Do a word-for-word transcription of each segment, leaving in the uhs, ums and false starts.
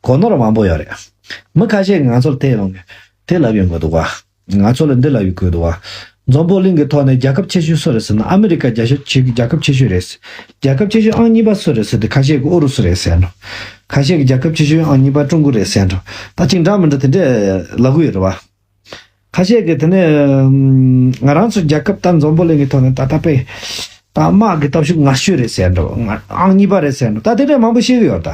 གོ་ནོར་མང་པོ་ཡོད་རེད། མི་ཁ་ཤས་ཀྱིས་ང་ཚོར་དེ་ཡོང་གི་དེ་ལབ་ཡོང་གི་འདུག་བ། ང་ཚོ་ལ་འདི་ལབ་ཡོང་གི་འདུག་བ། འཛམ་བུ་གླིང་གི་ཐོག་ནས་རྒྱལ་ཁབ་ཆེ་ཤོས་སུ་རེད་ཟེར་ན་ཨ་མི་རི་ཀ་རྒྱལ་ཤོས་ཆེ་རྒྱལ་ཁབ་ཆེ་ཤོས་རེད། རྒྱལ་ཁབ་ཆེ་ཤོས་ཨང་གཉིས་པ་སུ་རེད་ཟེར་དུས་ཁ་ཤས་ཀྱིས་ཨུ་རུ་སུ་རེད་ཟེར་འགྲོ། ཁ་ཤས་ཀྱིས་རྒྱལ་ཁབ་ཆེ་ཤོས་ཨང་གཉིས་པ་ཀྲུང་གོ་རེད་ཟེར་འགྲོ། ད་ཅིག་འདྲ་མི་འདྲ་དེ་འདྲས་ལབ་གི་ཡོད་རེད་བ། ཁ་ཤས་ཀྱིས་དེ་ནས་ང་རང་ཚོ་རྒྱལ་ཁབ་ད་འཛམ་བུ་གླིང་གི་ཐོག་ནས་ད་ལྟ་དཔེ་ད་དམག་གི་སྟོབས་ཤུགས་ངར་ཤོས་རེད་ཟེར་འགྲོ། ང་ཨང་གཉིས་པ་རེད་ཟེར་འགྲོ། ད་དེ་འདྲས་མང་པོ་བཤད་གི་ཡོད་ད།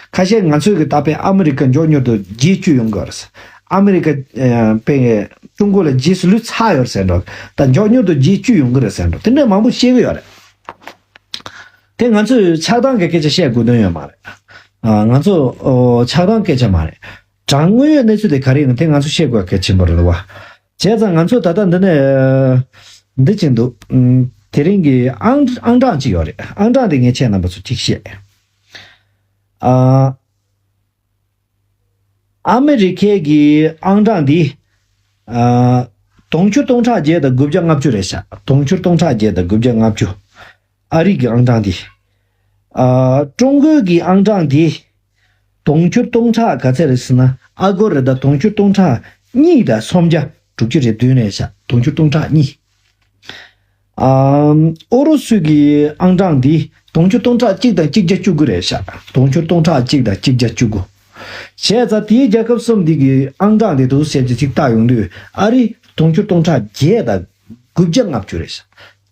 ཁ་ཤས་ང་ཚོའི་གི་ད་དཔེ་ཨ་མི་རི་ཀ་མགྱོགས་མྱུར་དུ་རྗེས་བསྐྱོད་ཡོང་གི་ཡོད་རེད། ཨ་མི་རི་ཀ་ཨ་དཔེ་ཀྲུང་གོ་ལ་རྗེས་སུ་ལུས་ཚར་ཡོད་རེད་ཟེར་འགྲོ། ད་མགྱོགས་མྱུར་དུ་རྗེས་བསྐྱོད་ཡོང་གི་རེད་ཟེར་འགྲོ། དེ་འདྲས་མང་པོ་བཤད་གི་ཡོད་རེད། དེ་ང་ཚོས་ཆགས་སྡང་གི་སྐད་ཆ་བཤད་དགོས་དོན་ཡོད་མ་རེད། ཨ་ང་ཚོ་ཨོ་ཆགས་སྡང་སྐད་ཆ་མ་རེད། དྲང་དངོས་ཡོད་གནས་ཚུལ་དེ་ག་རེ་ཡིན་ན་དེ་ང་ཚོས་བཤད་དགོས་གལ་ཆེན་པོ་རེད་བ། བྱས་ཙང་ང་ཚོས་ད་ལྟ་འདི་ནས་འདི་བྱེད་འདུག་ཨུམ། དེ་རིང་གི་ཨང་ཨང་གྲངས་ཅིག་ཡོད་རེད། ཨང་གྲངས་དེ་ངས་ཁྱེད་རྣམ་པ་ཚོ་ཅིག་བཤད། ཨ། ཨ་མི་རི་ཁའི་གི་ཨང་གྲངས་འདི། ཨ། དུང་ཕྱུར་སྟོང་ཕྲག་བརྒྱད་དང་དགུ་བརྒྱ་ལྔ་བཅུ་རེད་ཤག་དུང་ཕྱུར་སྟོང་ཕྲག་བརྒྱད་དང་དགུ་བརྒྱ་ལྔ་བཅུ། ཨ་རི་གི་ཨང་གྲངས་འདི། ཨ། ཀྲུང་གོའི་གི་ཨང་གྲངས་འདི། དུང་ཕྱུར་སྟོང་ཕྲག་ག་ཚད་རེད་ཟེར་ན་ཨ་སྒོར་རེ་ད་དུང་ཕྱུར་སྟོང་ཕྲག་གཉིས་དང་སུམ་བརྒྱ་དྲུག་ཅུ་རེ་བདུན་རེད་ཤག་དུང་ཕྱུར་སྟོང་ཕྲག་གཉིས། ཨ། ཨུ་རུ་སུ་གི་ཨང་གྲངས་འདི་དུང་ཕྱུར་སྟོང་ཕྲག་གཅིག་དང་གཅིག་བརྒྱ་བཅུ་དགུ་རེད་ཤག་དུང་ཕྱུར་སྟོང་ཕྲག་གཅིག་དང་གཅིག་བརྒྱ་བཅུ་དགུ། བྱས་ཙང་དེའི་རྒྱལ་ཁབ་གསུམ་འདི་གི་ཨང་གྲངས་དེ་དུ་བཤད་ཅིག་ཅིག་བལྟ་ཡོང་དུས་ཨ་རི་དུང་ཕྱུར་སྟོང་ཕྲག་བརྒྱད་དང་དགུ་བརྒྱ་ལྔ་བཅུ་རེད་ཤག་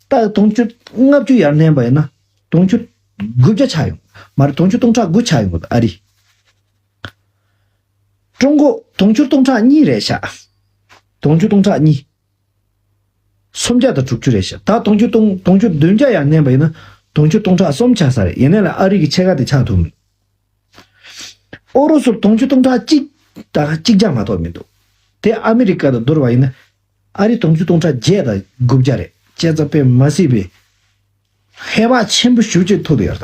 ད་དུང་ཕྱུར་ལྔ་བཅུ་ཡར་བསྣན་པ་ཡིན་ན་དུང་ཕྱུར་དགུ་བརྒྱ་ཆགས་ཡོང་། མ་རེད། དུང་ཕྱུར་སྟོང་ཕྲག་དགུ་ཆགས་ཡོང་གི་འདུག་ཨ་རི། ཀྲུང་གོ་དུང་ཕྱུར་སྟོང་ཕྲག་གཉིས་རེད་ཤག་དུང་ཕྱུར་སྟོང་ཕྲག་གཉིས། སུམ་བརྒྱ་དང་དྲུག་ཅུ་རེད་ཤག་ད་དུང་ཕྱུར་སྟོང་དུང་ཕྱུར་བདུན་བརྒྱ་ཡར་བསྣན་པ་ཡིན་ན་དུང་ཕྱུར་སྟོང་ཕྲག་གསུམ་ཆགས་ས་རེད། ཡིན་ནའི་ལ་ཨ་རི་གི་ཕྱེད་ཀ་དེ་ཆགས་ཐུབ་མེད། ཨུ་རུ་སུར་དུང་ཕྱུར་སྟོང་ཕྲག་གཅིག་དང་གཅིག་བརྒྱ་མ་གཏོགས་མི་འདུག་དེ་ཨ་མི་རི་ཀ་དང་བསྡུར་བ་ཡིན་ན་ཨ་རི་དུང་ཕྱུར་སྟོང་ཕྲག་བརྒྱད་དང་དགུ་བརྒྱ་རེད། བྱས་ཙང་དཔེ་མ་སྲིད་པའི་ཧེ་བག་ཆེན་པོ་ཞེ་པོ་ཅིག་ཐུག་བསྡད་ཡོད་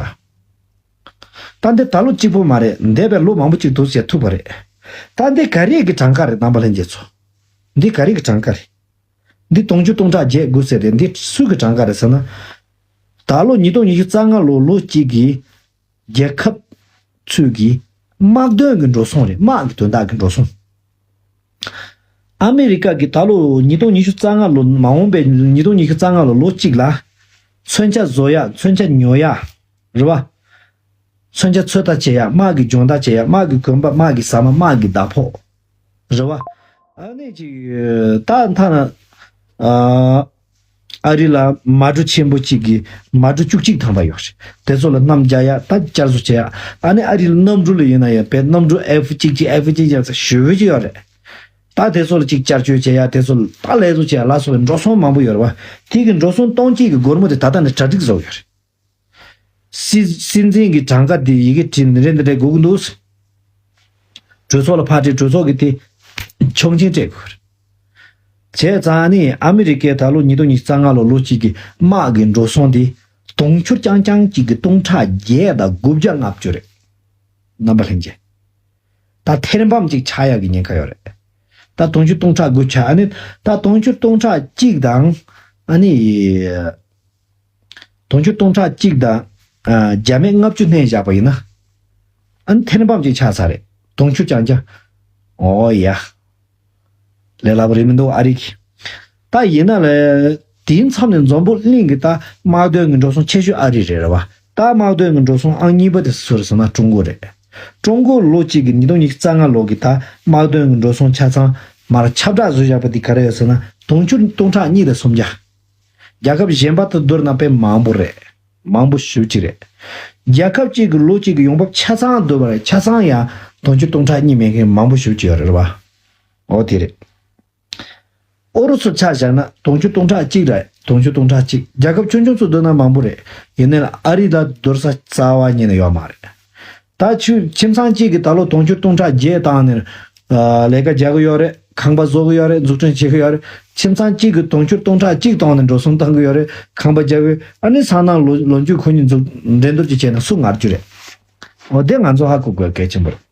ད། ད་འདི་ད་ལོ་གཅིག་པོ་མ་རེད། འདས་པའི་ལོ་མང་པོ་ཅིག་འདུག་ཟེར་ཐུག་པ་རེད། ད་འདི་ག་རེ་གི་གྲངས་ཀ་རེད། རྣམ་པ་ལྷན་རྒྱས་ཚོ། འདི་ག་རེ་གི་གྲངས་ཀ་རེད། འདི་དུང་ཕྱུར་སྟོང་ཕྲག་བརྒྱད་དགུ་ཟེར་ཏེ་འདི་སུ་གི་གྲངས་ཀ་རེད་ཟེར་ན། ད་ལོ་ཉིས་སྟོང་ཉི་ཤུ་རྩ་ལྔ་ལོ་ལོ་གཅིག་གི་རྒྱལ་ཁབ་ཚོས་ཀྱི་དམག་དོན་གྱི་འགྲོ་སོང་རེད། དམག་གི་དོན་དག་གི་འགྲོ་སོང་། ཨ་མི་རི་ཀ་གི་ད་ལོ་ཉིས་སྟོང་ཉི་ཤུ་རྩ་ལྔ་ལོ་མ་འོངས་པའི་ཉིས་སྟོང་ཉི་ཤུ་རྩ་ལྔ་ལོ་ལོ་གཅིག་ལ། མཚོན་ཆ་བཟོ་ཡ། མཚོན་ཆ་ཉོ་ཡ། རེད་བ། མཚོན་ཆ་ཚོད་ལྟ་བྱེད་ཡ། དམག་གི་སྦྱོང་བརྡར་བྱེད་ཡ། དམག་གི་གོན་པ། དམག་གི་ཟ་མ། དམག་གི་ཟླ་ཕོགས། རེད་བ། ཨ་ནི་ཅིག་ད་མཐའ་ན། ཨ། ཨ་རི་ལ་མལ་གྲོ་ཆེན་པོ་གཅིག་གི་མལ་གྲོ་བཅུ་གཅིག་ཐམ་པ་ཡོད་རེད། དེ་ཚོ་ལ་གནམ་རྒྱག་ཡ། ད་བསྐྱར་བཟོ་བྱེད་ཡ། ཨ་ནི་ཨ་རི་ལ་གནམ་གྲུ་ལ་ཡིན་ན་ཡང་དཔེ་གནམ་གྲུ་ཨེཕ་གཅིག་གཅིག་ཨེཕ་གཅིག་ཡང་ཞེ་པོ་ཅིག་ཡོད་རེད། ད་དེ་ཚོ་ལ་ཅིག་བསྐྱར་བཅོས་བྱེད་ཡ། དེ་ཚོ་ལ་ད་ལས་བཟོ་བྱེད་ཡ་ལ་སོགས་པའི་འགྲོ་སོང་མང་པོ་ཡོད་རེད་བ། དེ་གི་འགྲོ་སོང་གཏོང་བྱེད་ཀྱི་སྒོར་མོ་དེ་ད་ལྟ་ནས་གྲ་སྒྲིག་བཟོ་ཡོད་རེད། སྲིད་སྲིད་འཛིན་གྱི་གྲངས་ཀ་དེ་ཡི་གེ་བྲིས་ནས་འདི་འདྲ་འདི་འདྲ་དགོས་ཀྱི་འདུག་གྲོས་ཚོགས་ལ་ཕར་སྤྲད། གྲོས་ཚོགས་ཀྱིས་དེ་ཆོག་མཆན་སྤྲད་དགོས་རེད། བྱས་ཙང་ནི་ཨ་མི་རི་ཀས་ད་ལོ་ཉིས་སྟོང་ཉི་ཤུ་རྩ་ལྔ་ལོ་ལོ་གཅིག་གི་དམག་གི་འགྲོ་སོང་དེ་དུང་ཕྱུར་རྐྱང་རྐྱང་གཅིག་གི་སྟོང་ཕྲག་བརྒྱད་དང་དགུ་བརྒྱ་ལྔ་བཅུ་རེད། རྣམ་པ་ལྷན་རྒྱས། ད་ཐེར་འབུམ་གཅིག་ཆགས་ཡག་གི་ཉེན་ཁ་ཡོད་རེད། ད་དུང་ཕྱུར་སྟོང་ཕྲག་དགུ་ཆགས། ཨ་ནི་ད་དུང་ཕྱུར་སྟོང་ཕྲག་གཅིག་དང་ཨ་ནི། དུང་ཕྱུར་སྟོང་ཕྲག་གཅིག་དང་། ཨ། བརྒྱ་མེད་ལྔ་བཅུ་བསྣན་བཞག་པ་ཡིན་ན། ཨ་ནི་ཐེར་འབུམ་གཅིག་ཆགས་ཚར་རེད། དུང་ཕྱུར་རྐྱང་རྐྱང་། ཨོ་ཡ། ལས་སླ་པོ་རེད་མི་འདུག་ཨ་རི་གི། ད་ཡིན་ན་ལས་དེའི་མཚམས་ནས་འཛམ་བུ་གླིང་གི་ད་དམག་དོན་གྱི་འགྲོ་སོང་ཆེ་ཤོས་ཨ་རི་རེད། རེད་བ། ད་དམག་དོན་གྱི་འགྲོ་སོང་ཨང་གཉིས་པ་དེ་སུ་རེད་ཟེར་ན་ཀྲུང་གོ་རེད། ཀྲུང་གོ་ལོ་གཅིག་གི་ཉིས་སྟོང་ཉི་ཤུ་རྩ་ལྔ་ལོ་གི་ད་དམག་དོན་གྱི་འགྲོ་སོང་ཆ་ཚང་མར་ཁྱབ་བསྒྲགས་བཟོས་བཞག་པ་དེ་ག་རེ་ཡོད་ཟེར་ན་དུང་ཕྱུར་སྟོང་ཕྲག་གཉིས་དང་སུམ་བརྒྱ། རྒྱལ་ཁབ་གཞན་པ་དང་བསྡུར་ན་དཔེ་མང་པོ་རེད། མང་པོ་ཞེ་པོ་ཅིག་རེད། རྒྱལ་ཁབ་གཅིག་གི་ལོ་གཅིག་གི་ཡོང་འབབ་ཆ་ཚང་བསྡུར་བ་རེད། ཆ་ཚང་ཡང་དུང་ཕྱུར་སྟོང་ཕྲག་གཉིས་མེད་མཁན་མང་པོ་ཞེ་པོ་ཅིག་ཡོད་རེད། རེད་བ། འོ་དེ་རེད། ཨུ་རུ་སུ་ཆ་བཞག་ན་དུང་ཕྱུར་སྟོང་ཕྲག་གཅིག་རེད། དུང་ཕྱུར་སྟོང་ཕྲག་གཅིག་རྒྱལ་ཁབ་ཆུང་ཆུང་ཚོ་བསྡུར་ན་མང་པོ་རེད། ཡིན་ནའི་ཨ་རི་ལ་བསྡུར་ས་རྩ་བ་ཉིད་ནས་ཡོད་མ་རེད། ད་ཆུ་ཁྱིམ་ཚང་གཅིག་གིས་ད་ལོ་དུང་ཕྱུར་སྟོང་ཕྲག་བརྒྱད་བཏང་ནས། ཨ། ལས་ཀ་རྒྱག་གི་ཡོད་རེད། ཁང་པ་བཟོ་གི་ཡོད་རེད། འཛུགས་སྐྲུན་བྱེད་ཀྱི་ཡོད་རེད། ཁྱིམ་ཚང་གཅིག་གིས་དུང་ཕྱུར་སྟོང་ཕྲག་གཅིག་བཏང་ནས་འགྲོ་སོང་བཏང་གི་ཡོད་རེད། ཁང་པ་རྒྱག་གི་ཡོད། ཨ་ནི་སང་ནང་ལོ་ལོ་མཇུག་ཁོ་གཉིས་འཛུགས་འགྲན་བསྡུར་གྱི་བྱས་ན་སུ་ངར་རྒྱུ་རེད། འོ་དེ་ང་ཚོ་ཧ་གོ་དགོས་གལ་ཆེན་པོ་རེད།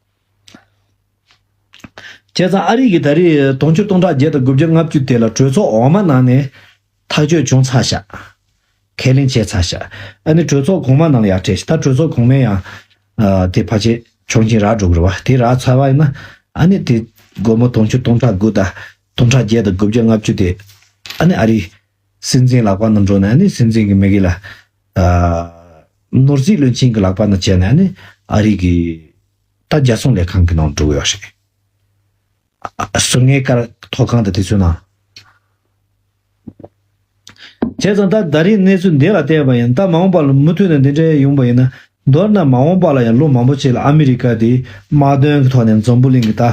བྱས་ཙང་ཨ་རི་གིས་ད་རེས་དུང་ཕྱུར་སྟོང་ཕྲག་བརྒྱད་དང་དགུ་བརྒྱ་ལྔ་བཅུ་དེ་ལ་གྲོས་ཚོགས་འོག་མ་ནང་ནས་ཐག་གཅོད་བྱུང་ཚར་ཤག་ཁས་ལེན་བྱས་ཚར་ཤག་ཨ་ནི་གྲོས་ཚོགས་གོང་མ་ནང་ལ་ཡར་སྤྲད་ཤག་ད་གྲོས་ཚོགས་གོང་མས་ཡང་། ཨ། དེ་ཕལ་ཆེར་ ཆོག་མཆན་རག་འགྲོ་གི་རེད་བ། དེ་རག་ཚར་བ་ཡིན་ན་ཨ་ནི་དེ་སྒོར་མོ་དུང་ཕྱུར་སྟོང་ཕྲག་དགུ་དང་སྟོང་ཕྲག་བརྒྱད་དང་དགུ་བརྒྱ་ལྔ་བཅུ་དེ་ཨ་ནི་ཨ་རིའི་སྲིད་འཛིན་ལག་པ་ནང་འགྲོ་ནས་ཨ་ནི་སྲིད་འཛིན་གྱི་མི་གི་ལ་ཨ་ནོར་སྲིད་བློན་ཆེན་གྱི་ལག་པ་ནང་བྱས་ནས་ཨ་ནི་ཨ་རི་གི་ད་རྒྱལ་སྲུང་ལས་ཁང་གི་ནང་འགྲོ་གི་ཡོད་རེད། ཨ་ཟུར་ངའི་ཀར་ཐོག་ཁང་དང་དེ་ཚོའི་ནང་། བྱས་ཙང་ད་ད་རེས་གནས་ཚུལ་འདི་ལ་བལྟས་པ་ཡིན་ད་མ་འོངས་པ་ལ་མུ་མཐུད་ནས་འདི་འདྲའི་ཡོང་པ་ཡིན་ན། མདོར་ན་མ་འོངས་པ་ལ་ཡང་ལོ་མང་པོ་ཅིག་ལ་ཨ་མི་རི་ཀ་དེ་དམག་དོན་གྱི་ཐོག་ནས་འཛམ་བུ་གླིང་གི་ད་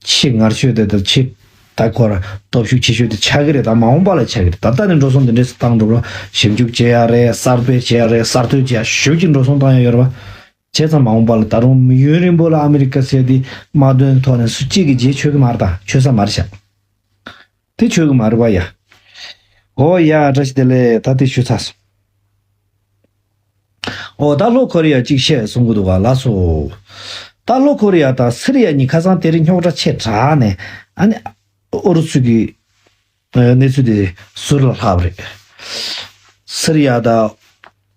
ཆེས་ངར་ཤོས་དེ་དང་ཆེས་ད་ཁོ་ར་སྟོབས་ཤུགས་ཆེ་ཤོས་དེ་ཆགས་ཀྱི་རེད། ད་མ་འོངས་པ་ལ་ཆགས་ཀྱི་རེད། ད་ལྟ་ནས་འགྲོ་སོང་འདི་འདྲས་སུ་བཏང་འགྲོ་རོགས། ཞིབ་འཇུག་བྱེད་ཡ་རེད། གསར་སྤེལ་བྱེད་ཡ་རེད། གསར་གཏོད་བྱེད་ཡ་ཞེ་པོ་ཅིག་འགྲོ་སོང་བཏང་ཡ་ཡོད་རེད་བ། བྱས་ཙང་མ་འོངས་པ་ལ་ད་རུང་མི་ཡུན་རིང་པོ་ལ་ཨ་མི་རི་ཀ་ཟེར་དེ་དམག་དོན་ཐོག་ནས་སུ་གཅིག་གིས་རྗེས་ཆོད་ཀྱི་མ་རེད། ད་ཆོད་ས་མ་རེད་ཤག་དེ་ཆོད་ཀྱི་མ་རེད་བ་ཡ། ཨོ་ཡ་བཀྲ་ཤིས་བདེ་ལེགས། ད་དེ་ཞུ་ཚར་སོང་། ཨོ་ད་ལྷོ་ཁོ་རི་ཡ་གཅིག་བཤད་གསུང་གི་འདུག་ག་ལགས་སོ། ད་ལྷོ་ཁོ་རི་ཡ་དང་སི་རི་ཡ་གཉིས་ཁ་སང་དེ་རིང་རྙོག་དྲ་ཆེ་དྲགས་ནས་ཨ་ནི་ཨུ་རུ་སུ་གི་གནས་ཚུལ་དེ་ཟུར་ལ་ལྷག་པ་རེད། སི་རི་ཡ་དང་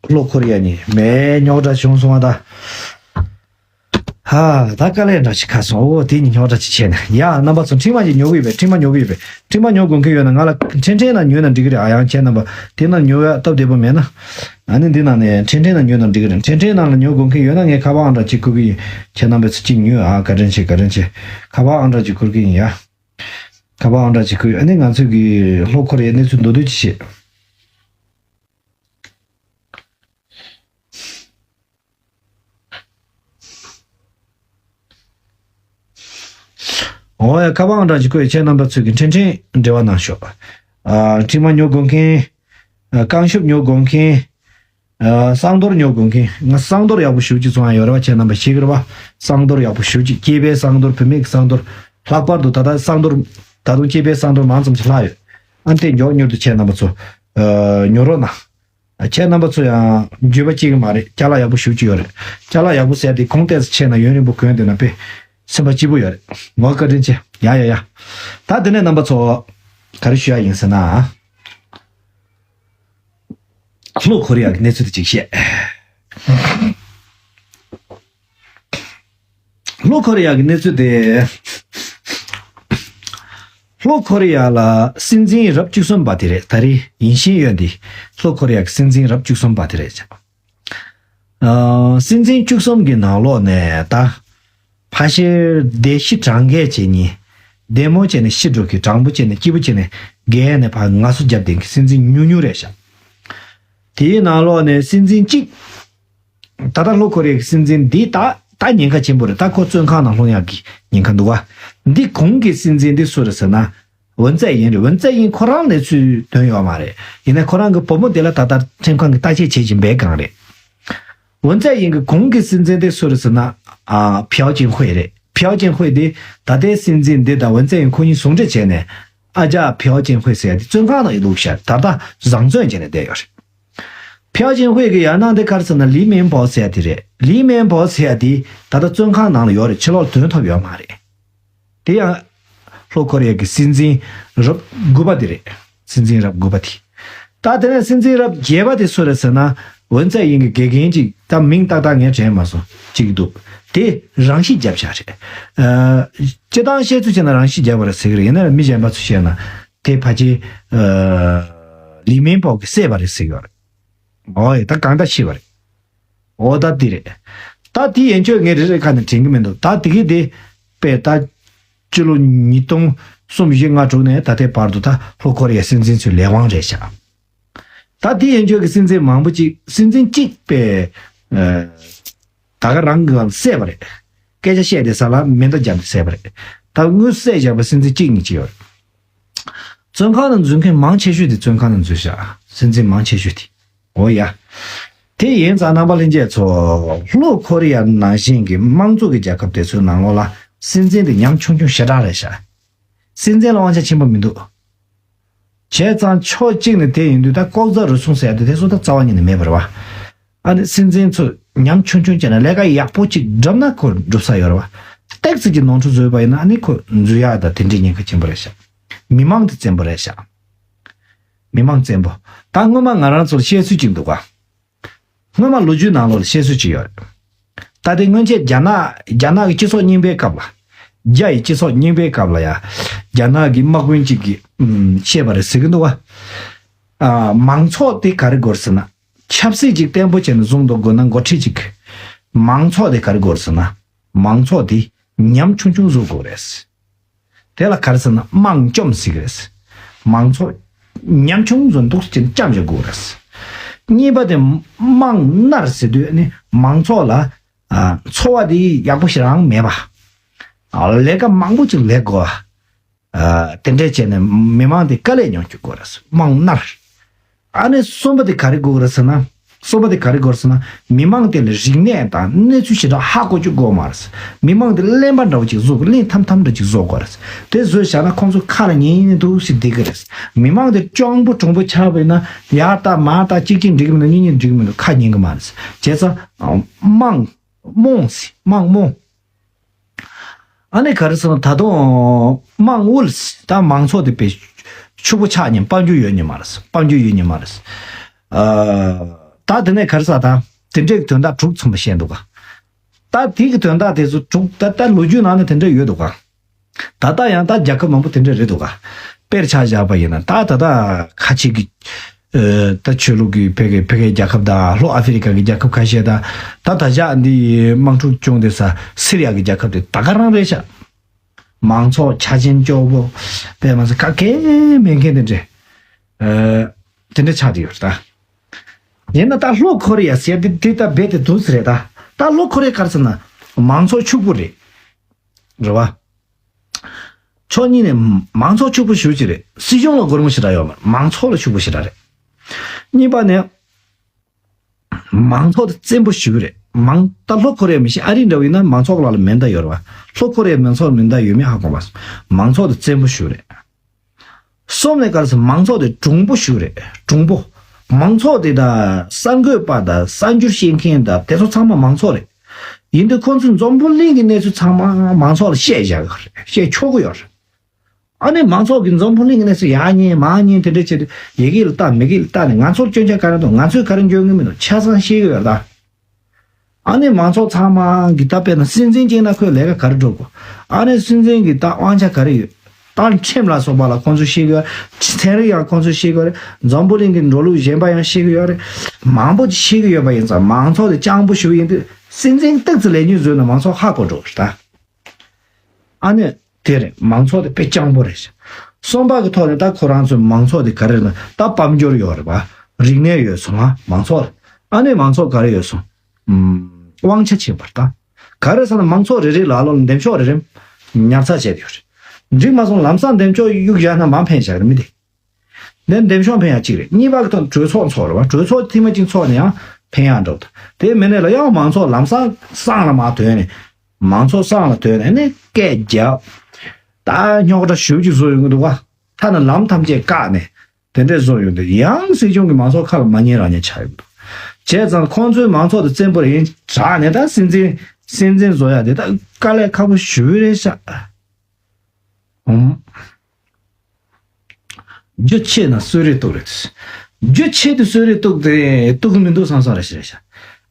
ལྷོ་ཁོ་རི་ཡ་གཉིས་མེད་རྙོག་དྲ་བྱུང་སོང་བ་ད། ཧ་ད་དཀའ་ལས་འདྲ་ཞིག་ཁ་སོང་། ཨོ་དེ་གཉིས་རྙོག་དྲ་ཅིག་བྱས་ནས་ཡ་རྣམ་པ་ཚོ་འཕྲིན་མ་ཅིག་ཉོ་གི་ཡོད་པས། འཕྲིན་མ་ཉོ་གི་ཡོད་པས། འཕྲིན་མ་ཉོ་དགོས་མཁན་ཡོད་ན་ང་ལ་འཕྲིན་ཕྲན་ནང་ཉོས་ན་འགྲིག་གི་རེད། ཨ་ཡང་ཁྱེད་རྣམ་པ་དེ་ནང་ཉོ་ཡ་སྟབས་བདེ་པོ་མེད་ན་ཨ་ནི་འདི་ནང་ནས་འཕྲིན་ཕྲན་ནང་ཉོས་ན་འགྲིག་གི་རེད། འཕྲིན་ཕྲན་ནང་ལ་ཉོ་དགོས་མཁན་ཡོད་ན་ངས་ཁ་པར་ཨང་གྲངས་ཅིག་བསྐུར་གི་ཡིན། ཁྱེད་རྣམ་པས་ཚུར་ཅིག་ཉོས་ཨ། བཀའ་དྲིན་ཆེ། བཀའ་དྲིན་ཆེ། ཁ་པར་ཨང་གྲངས་ཅིག་བསྐུར་གི་ཡིན་ཡ། ཁ་པར་ཨང་གྲངས་ཅིག་བསྐུར། ཨ་ནི་ང་ཚོས་གི་ལྷོ་ཁོ་རི་ཡའི་གནས་ཚུལ་མདོར་བསྡུས་ཅིག་བཤད། འོ་ཡ་ཁ་པར་ཨང་གྲངས་ཅིག་བསྐུར། ཁྱེད་རྣམ་པ་ཚོས་ཀྱི་འཕྲིན་ཕྲན་འབྲེལ་བ་གནང་ཤོག་ཨ་འཕྲིན་མ་ཉོ་དགོས་མཁན། ཨ་རྐང་ཤུབས་ཉོ་དགོས་མཁན། ཨ་སང་དོར་ཉོ་དགོས་མཁན། ང་སང་དོར་ཡག་པོ་ཞེ་པོ་ཅིག་བཙོང་ཡ་ཡོད་རེད་བ། ཁྱེད་རྣམ་པ་ཤེས་ཀྱི་རེད་བ། སང་དོར་ཡག་པོ་ཞེ་པོ་ཅིག་སྐྱེས་པའི་སང་དོར། བུད་མེད་ཀྱི་སང་དོར། ལྷག་པར་དུ་ད་ལྟ་སང་དོར་ད་དུང་སྐྱེས་པའི་སང་དོར་མང་ཙམ་ཞིག་ལྷག་ཡོད། ཨ་ནི་དེ་མགྱོགས་མྱུར་དུ་ཁྱེད་རྣམ་པ་ཚོ་ཨ་ཉོ་རོགས་གནང་། ཁྱེད་རྣམ་པ་ཚོ་ཡང་འགྱོད་པ་སྐྱེ་གི་མ་རེད། ཅ་ལག་ཡག་པོ་ཞེ་པོ་ཅིག་ཡོད་རེད། ཅ་ལག་ཡག་པོ་ཟེར་དེ་གོང་ཏོག་ཙམ་ཆེ་ན་ཡུན་རིང་པོ་གོན་བསྡད་ན་དཔེ་སེམས་པ་སྐྱིད་པོ་ཡོད་རེད། ངོ་བཀའ་དྲིན་ཆེ། ཡ་ཡ་ཡ། ད་དེ་ནས་རྣམ་པ་ཚོ་ག་རེ་ཞུ་ཡ་ཡིན་ཟེར་ན། ལྷོ་ཁོ་རི་ཡ་གི་གནས་ཚུལ་དེ་ཅིག་བཤད། ལྷོ་ཁོ་རི་ཡ་གི་གནས་ཚུལ་དེ། ལྷོ་ཁོ་རི་ཡ་ལ་སྲིད་འཛིན་རབས་བཅུ་གསུམ་པ་དེ་རེད། ད་རེས་ཡིན་ཤེས་ཡོད་འདི། ལྷོ་ཁོ་རི་ཡ་གི་སྲིད་འཛིན་རབས་བཅུ་གསུམ་པ་དེ་རེད། ཨ་སྲིད་འཛིན་བཅུ་གསུམ་གི་ནང་ལོགས་ནས་ད་ཕལ་ཆེར་བདེ་ཤི་གྲངས་ཀའི་བྱེད་ཉིན། བདེ་མོ་བྱས་ནས་ཤི་འགྲོ་གི། གྲང་མོ་བྱས་ནས་སྐྱིད་པོ་བྱས་ནས་རྒས་ནས་ཕར་ངལ་གསོ་རྒྱབ་བསྡད་མཁན་སྲིད་འཛིན་ཉུང་ཉུང་རེད་ཤག་དེའི་ནང་ལོགས་ནས་སྲིད་འཛིན་གཅིག་ད་ལྟ་ལྷོ་ཁོ་རི་ཡའི་སྲིད་འཛིན་འདི་ད་ད་ཉེན་ཁ་ཆེན་པོ་རེད། ད་ཁོ་བཙོན་ཁང་ནང་ལྷུང་ཡག་གི་ཉེན་ཁ་འདུག་བ། འདི་གོང་གི་སྲིད་འཛིན་འདི་སུ་རེད་ཟེར་ན། ཝུན་ཙའེ་ཡིན་རེད། ཝུན་ཙའེ་ཡིན་ཁོ་རང་གནས་ཚུལ་ཐོན་ཡོད་མ་རེད། ཡིན་ནའི་ཁོ་རང་གི་བུ་མོ་དེ་ལ་ད་ལྟ་ཁྲིམས་ཁང་གིས་བརྟག་དཔྱད་བྱེད་བཞིན་པའི་སྒང་རེད། ཝུན་ཙའེ་ཡིན་གྱི་གོང་གི་སྲིད་འཛིན་དེ་སུ་རེད་ཟེར་ན། ཨ་ཕིའོ་ཅིན་ཧུའེ་རེད། ཕིའོ་ཅིན་ཧུའེ་དེ་ད་ལྟའི་སྲིད་འཛིན་འདི་དང་ཝུན་ཙའེ་ཡིན་ཁོ་གཉིས་ཟུང་འབྲེལ་བྱས་ནས། ཨ་ཅག་ཕིའོ་ཅིན་ཧུའེ་ཟེར་ཡ་དེ་བཙོན་ཁང་ནང་ཡོད་འདུག་ཤག་ད་ལྟ་བཟང་བཙོན་བྱས་ནས་བསྡད་ཡོད་རེད། ཕིའོ་ཅིན་ཧུའེ་གི་ཡང་ན་དེ་ག་རེ་ཟེར་ན་ལི་མིན་པོ་ཟེར་ཡ་དེ་རེད། ལི་མིན་པོ་ཟེར་ཡ་དེ་ད་ལྟ་བཙོན་ཁང་ནང་ལ་ཡོད་རེད། ཕྱི་ལོགས་ལ་ཐོན་ཐུབ་ཡོད་མ་རེད། དེ་ཡང་ལྷོ་ཁོ་རི་ཡ་གི་སྲིད་འཛིན་རབས་དགུ་པ་དེ་རེད། སྲིད་འཛིན་རབས་དགུ་པ་དེ། ད་དེ་ནས་སྲིད་འཛིན་རབས་བརྒྱད་པ་དེ་སུ་རེད་ཟེར་ན། ཝུན་ཙའེ་ཡིན་གྱི་དགེ་རྒན་ཅིག་ད་མིང་ཏག་ཏག་ངས་དྲན་མ་སོང་ཅིག་འདུག་དེ་རང་ཤི་བརྒྱབ་བཞག་རེད། ཨ་སྤྱིར་བཏང་བཤད་ཚུལ་བྱས་ན་རང་ཤི་བརྒྱབ་པ་རེད་ཟེར་གི་རེད། ཡིན་ན་མི་གཞན་པ་ཚོ་བཤད་ན་དེ་ཕལ་ཆེར་ཨ་ལི་མིན་པོ་གིས་བསད་པ་རེད་ཟེར་གི་ཡོད་རེད། ཨོ་ཡ་ད་གང་ལྟར་ཤི་བ་རེད། ཨོ་ད་འདི་རེད། ད་དེ་ཡན་ཆོད་ངས་རེ་རེ་ཁ་ནས་དྲན་གི་མི་འདུག་ད་དེ་གི་དེ་དཔེ་ད་སྤྱི་ལོ་ཉིས་སྟོང་གསུམ་བཞི་ལྔ་དྲུག་ནས་ད་ལྟའི་བར་དུ་ད་ལྷོ་ཁོ་རི་ཡའི་སྲིད་འཛིན་ཚོའི་ལས་དབང་རེད་ཤག་ད་དེ་ཡན་ཆོད་ཀྱི་སྲིད་འཛིན་མང་པོ་ཅིག་སྲིད་འཛིན་གཅིག་དཔེ་ཨ་ད་ག་རང་གི་བསད་པ་རེད། སྐད་ཆ་བཤད་དེ་ས་ལ་མེ་མདའ་བརྒྱབ་ནས་བསད་པ་རེད། ད་དངོས་སུ་བསད་བཞག་པ་སྲིད་འཛིན་གཅིག་གཉིས་ཅིག་ཡོད་རེད། བཙོན་ཁང་ནང་འཛུལ་མཁན་མང་ཆེ་ཤོས་དེ་བཙོན་ཁང་ནང་འཛུལ་ཤག་སྲིད་འཛིན་མང་ཆེ་ཤོས་དེ། འོ་ཡ། དེ་ཡིན་ཙང་རྣམ་པ་ལྷན་རྒྱས་ཚོ། ལྷོ་ཁོ་རི་ཡ་ནང་བཞིན་གྱི་དམངས་གཙོ་གི་རྒྱལ་ཁབ་དེ་ཚོའི་ནང་ལོགས་ལ་སྲིད་འཛིན་དེ་ཉམ་ཆུང་ཆུང་ཞེ་དྲག་རེད་ཤག་སྲིད་འཛིན་ལ་དབང་ཆ་ཆེན་པོ་མི་འདུག་བྱས་ཙང་ཕྱོགས་གཅིག་ནས་དེ་ཡིན་དུས་ད་ལྐོག་ཟ་རུལ་སུངས་ཟེར་ཡ་དེ་དེ་ཚོ་ད་རྩ་བ་ཉིད་ནས་མེད་པ་རེད་བ། ཨ་ནི་སྲིད་འཛིན་ཚོ་ཉམ་ཆུང་ཆུང་བྱས་ན་ལས་ཀ་ཡག་པོ་ཅིག་བསྒྲུབས་ན་ཁོ་འགྲུབ་ས་ཡོད་རེད་བ། ཏོག་ཙམ་གྱི་ནོར་འཁྲུལ་བཟོས་པ་ཡིན་ན་ཨ་ནི་ཁོ་འཛུལ་ཡག་དང་དེ་འདྲའི་ཉེན་ཁ་ཆེན་པོ་རེད་ཤག་མི་མང་དེ་བཙན་པོ་རེད་ཤག་མི་མང་བཙན་པོ། ད་སྔོན་མ་ང་རང་ཚོར་བཤད་ཚུལ་ཅིག་འདུག་ག་སྔོན་མ་ལོ་རྒྱུས་ནང་ལོགས་ལ་བཤད་ཚུལ་ཅིག་ཡོད་རེད། ད་ལྟའི་སྔོན་ཆད་རྒྱ་ནག་རྒྱ་ནག་གི་སྤྱི་ཚོགས་རྙིང་པའི་སྐབས་ལ། རྒྱ་ཡི་སྤྱི་ཚོགས་རྙིང་པའི་སྐབས་ལ་ཡ། རྒྱ་ནག་གི་དམག་དཔོན་གཅིག་གིས་ཨམ་བཤད་པ་རེད་ཟེར་གྱི་འདུག་བ། ཨ། མང་ཚོགས་དེ་ག་རེ་དགོས་ཟེར་ན། ཆབ་སྲིད་ཅིག་བརྟན་པོ་བྱས་ནས་བཟུང་འདུག་དགོས་ན་འགོ་ཁྲིད་ཅིག་མང་ཚོགས་དེ་ག་རེ་དགོས་ཟེར་ན། མང་ཚོགས་དེ་ཉམ་ཆུང་ཆུང་བཟོ་དགོས་རེད། དེ་ལ་ག་རེ་ཟེར་ན་དམངས་བཅོམ་ཟེར་གི་རེད། མང་ཚོགས་ཉམ་ཆུང་བཟོ་འདུག་ཅིག་བཅོམ་བྱེད་དགོས་རེད། གཉིས་པ་དེ་དམངས་མནར་ཟེར་དུས་ནི་མང་ཚོགས་ལ་ཨ་འཚོ་བ་དེ་ཡག་པོ་ཞེ་དྲག་མེད་པ། ཨ། ལས་ཀ་མང་པོ་ཅིག་ལས་དགོས་པ། ཨ། དེ་འདྲས་བྱས་ནས་མི་མང་དེ་དཀའ་ལས་མྱོང་བཅུག་དགོས་རེད། དམངས་མནར། ཨ་ནི་གསུམ་པ་དེ་ག་རེ་དགོས་རེད་ཟེར་ན། གསུམ་པ་དེ་ག་རེ་དགོས་རེད་ཟེར་ན། མི་མང་དེ་ལ་རིག་གནས་དང་གནས་ཚུལ་ཞེ་དྲག་ཧ་གོ་བཅུག་དགོས་མ་རེད། མི་མང་དེ་གླེན་པ་འདྲ་བོ་ཅིག་བཟོ་དགོས། གླེན་ཐམ་ཐམ་འདྲ་ཅིག་བཟོ་དགོས་རེད། དེ་བཟོས་བཞག་ན་ཁོང་ཚོ་ཁ་ལ་ཉན་ཉན་འདུག་ཞིག་བསྡད་ཀྱི་རེད། མི་མང་དེ་སྤྱང་པོ་གྲུང་པོ་ཆགས་པ་ཡིན་ན་ཡར་ལྟ་མར་ལྟ་གཅིག་གཅིག་འགྲིག་གི་མི་འདུག་གཉིས་གཉིས་འགྲིག་གི་མི་འདུག་ཁ་ཉན་གི་མ་རེད། བྱས་ཙང་དམངས་རྨོངས་སེ་དམངས་རྨོངས། ཨ་ནི་ག་རེ་ཟེར་ན་ད་དུང་དམངས་དབུལ་སེ་ད་མང་ཚོགས་དེ་དཔེ་ཕྱུག་པོ་ཆགས་ཉན་དཔལ་འབྱོར་ཡོད་ཉན་མ་རེད། དཔལ་འབྱོར་ཡོད་ཉན་མ་རེད། ཨ། ད་དེ་ནས་ག་རེ་ཟེར་ད་དེ་འདྲའི་དོན་དག་དྲུག་ཚང་མ་བཤད་འདུག་ག་ད་དེ་གི་དོན་དག་དེ་ཚོ་དྲུག་ད་ལོ་རྒྱུས་ནང་ནས་དེ་འདྲ་ཡོད་འདུག་ག་ད་ལྟ་ཡང་ད་རྒྱལ་ཁབ་མང་པོ་དེ་འདྲ་རེད་འདུག་ག་དཔེར་ཆ་བཞག་པ་ཡིན་ན་ད་ད་ལྟ་ཁ་ཆེ་གི་ཨ། ད་ཆོས་ལུགས་ཀྱི་ཕ་གི་ཕ་གིའི་རྒྱལ་ཁབ་དང་ལྷོ་ཨ་ཧྥེ་རི་ཁ་གི་རྒྱལ་ཁབ་ཁ་ཤས་དང་ད་ད་ཆ་འདི་དམག་འཁྲུག་བྱུང་དེ་ས་སི་རི་ཡ་གི་རྒྱལ་ཁབ་དེ་ད་ག་རང་རེད་ཤག་མང་ཚོགས་ཆ་རྐྱེན་སྐྱོ་པོ་དཔེ་མ་ཚད་ག་གེ་མེད་མཁན་དེ་འདྲས། ཨ། དེ་འདྲ་ཆགས་བསྡད་ཡོད་རེད་ད། ཡིན་ན་ད་ལྷོ་ཁོ་རེ་ཡ་ཟེར་དེ་དེ་ད་རྦད་དེ་འདུག་སེ་རེད་ད། ད་ལྷོ་ཁོ་རེ་ག་རེ་ཟེར་ན་མང་ཚོགས་ཕྱུག་པོ་རེད། རེད་བ། ཕྱོགས་གཉིས་ནས་མང་ཚོགས་ཕྱུག་པོ་ཞེ་པོ་ཅིག་རེད། སྲིད་གཞུང་ལ་སྒོར་མོ་ཞེ་དྲག་ཡོད་མ་རེད། མང་ཚོགས་ལ་ཕྱུག་པོ་ཞེ་དྲག་རེད། གཉིས་པ་ནས་མང་ཚོགས་དེ་བཙན་པོ་ཞེ་པོ་རེད། མང་ད་ལྷོ་ཁོ་རེ་མི་ཤེས། ཨ་རི་འདྲ་བོ་ཡིན་ན་མང་ཚོགས་ལ་ལ་མེ་མདའ་ཡོད་རེད་བ། ལྷོ་ཁོ་རེ་མང་ཚོགས་ལ་མེ་མདའ་ཡོད་མེད་ཧ་གོ་མ་སོང་། མང་ཚོགས་དེ་བཙན་པོ་ཞེ་པོ་རེད། གསུམ་ནས་ག་རེ་ཟེར་མང་ཚོགས་དེ་གྲུང་པོ་ཞེ་པོ་རེད། གྲུང་པོ། མང་ཚོགས་དེ་ད་གསར་འགོད་པ་དང་གསར་འགྱུར་བཤད་མཁན་དང་དེ་ཚོ་ཚང་མ་མང་ཚོགས་རེད། ཡིན་དུས་ཁོང་ཚོས་འཛམ་བུ་གླིང་གི་གནས་ཚུལ་ཚང་མ་མང་ཚོགས་ལ་བཤད་བཞག་གི་ཡོད་རེད། བཤད་ཆོག་གི་ཡོད་རེད། ཨ་ནི་མང་ཚོགས་ཀྱིས་འཛམ་བུ་གླིང་གི་གནས་ཚུལ་ཡར་ཉན་མར་ཉན་དེ་འདྲ་བྱས་ཏེ་ཡི་གེ་ལ་ལྟ་མི་གེ་ལ་ལྟ་ནས་ང་ཚོར་སྐྱོན་ཆ་ག་རེ་འདུག་ང་ཚོས་ག་རེ་འཇོན་གི་མི་འདུག་ཆ་ཚང་ཤེས་གི་ཡོད་རེད་ད། ཨ་ནི་མང་ཚོགས་ཚང་མ་གི་ད་དཔེར་ན་སྲིད་འཛིན་བྱས་ན་ཁོས་ལས་ཀ་ག་རེ་སྒྲུབ་དགོས། ཨ་ནི་སྲིད་འཛིན་གི་ད་དབང་ཆ་ག་རེ་ཡོད། ད་ཁྲིམས་ལ་སོགས་པ་ལ་ཁོང་ཚོས་ཤེས་གི་ཡོད། ཚན་རིག་ཡང་ཁོང་ཚོས་ཤེས་གི་ཡོད་རེད། འཛམ་བུ་གླིང་གི་འགྲོ་ལུགས་གཞན་པ་ཡང་ཤེས་གི་ཡོད་རེད། མང་པོ་ཅིག་ཤེས་གི་ཡོད་པ་ཡིན་ཙང་མང་ཚོགས་དེ་སྤྱང་པོ་ཞེ་པོ་ཡིན་དུས་སྲིད་འཛིན་ཏོག་ཙམ་ལས་ཉོན་བཟོས་ན་མང་ཚོགས་ཧ་གོ་འགྲོ་གི་རེད་ད། ཨ་ནི་དེ་རེད། མང་ཚོགས་དེ་དཔེ་སྤྱང་པོ་རེད་ཤག་གསུམ་པ་གི་ཐོག་ནས་ད་ཁོ་རང་ཚོའི་མང་ཚོགས་དེ་ག་རེ་རེད་ན་ད་དཔལ་འབྱོར་ཡོད་རེད་པ། རིག་གནས་ཡོད་སོང་ང་མང་ཚོགས་ལ། ཨ་ནི་མང་ཚོགས་ག་རེ་ཡོད་སོང་། ཨམ། དབང་ཆ་ཆེན་པོ་རེད་ད། ག་རེ་ཟེར་ན་མང་ཚོགས་རེ་རེ་ལ་ལོ་ལ་འདེམས་ཤོག་རེ་རེ་ཉར་ཚགས་བྱས་ཡོད་རེད། འགྲིག་མ་སོང་ལམ་སང་འདེམས་ཤོག་གཡུག་བཞག་ན་མར་འཕེན་བཞག་རེད་མི་དེ། འདི་འདེམས་ཤོག་འཕེན་ཡ་གཅིག་རེད། གཉིས་པ་གི་ཐོག་གྲོས་ཚོགས་འཚོགས་རེད་བ། གྲོས་ཚོགས་ཐེངས་མ་གཅིག་འཚོགས་ནས་ཡང་འཕེན་ཡ་འགྲོ་འདུག་དེ་མིན་ནས་ལ་ཡང་མང་ཚོགས་ལམ་སང་སྲང་ལ་མར་ཐོན་ནས། མང་ཚོགས་སྲང་ལ་ཐོན་ནས་ནི་སྐད་རྒྱབ། ད་རྙོག་དྲ་ཞེ་པོ་ཅིག་བཟོ་ཡོང་གི་འདུག་བ། ཐ་ན་ལམ་ཐམས་ཅད་བཀག་ནས་དེ་འདྲས་བཟོ་ཡོང་དུས་ཡང་སྲིད་གཞུང་གི་མང་ཚོགས་ཁ་ལ་མ་ཉན་རང་ཉན་ཆགས་ཡོང་གི་འདུག་བྱས་ཙང་ཁོང་ཚོའི་མང་ཚོགས་དེ་བཙན་པོ་རེད་དྲགས་ནས་ད་སྲིད་འཛིན་སྲིད་འཛིན་བཟོ་ཡ་དེ་ད་དཀའ་ལས་ཁག་པོ་ཞེ་པོ་རེད་ཤག་ཨང་། རྒྱུ་ཆེ་ན་གསོད་རེས་གཏོང་རེད། རྒྱུ་ཆེ་དུ་གསོད་རེས་གཏོང་དེ་གཏོང་གི་མི་འདུག་བསམ་བསམ་རེ་ཞིག་རེད་ཤག་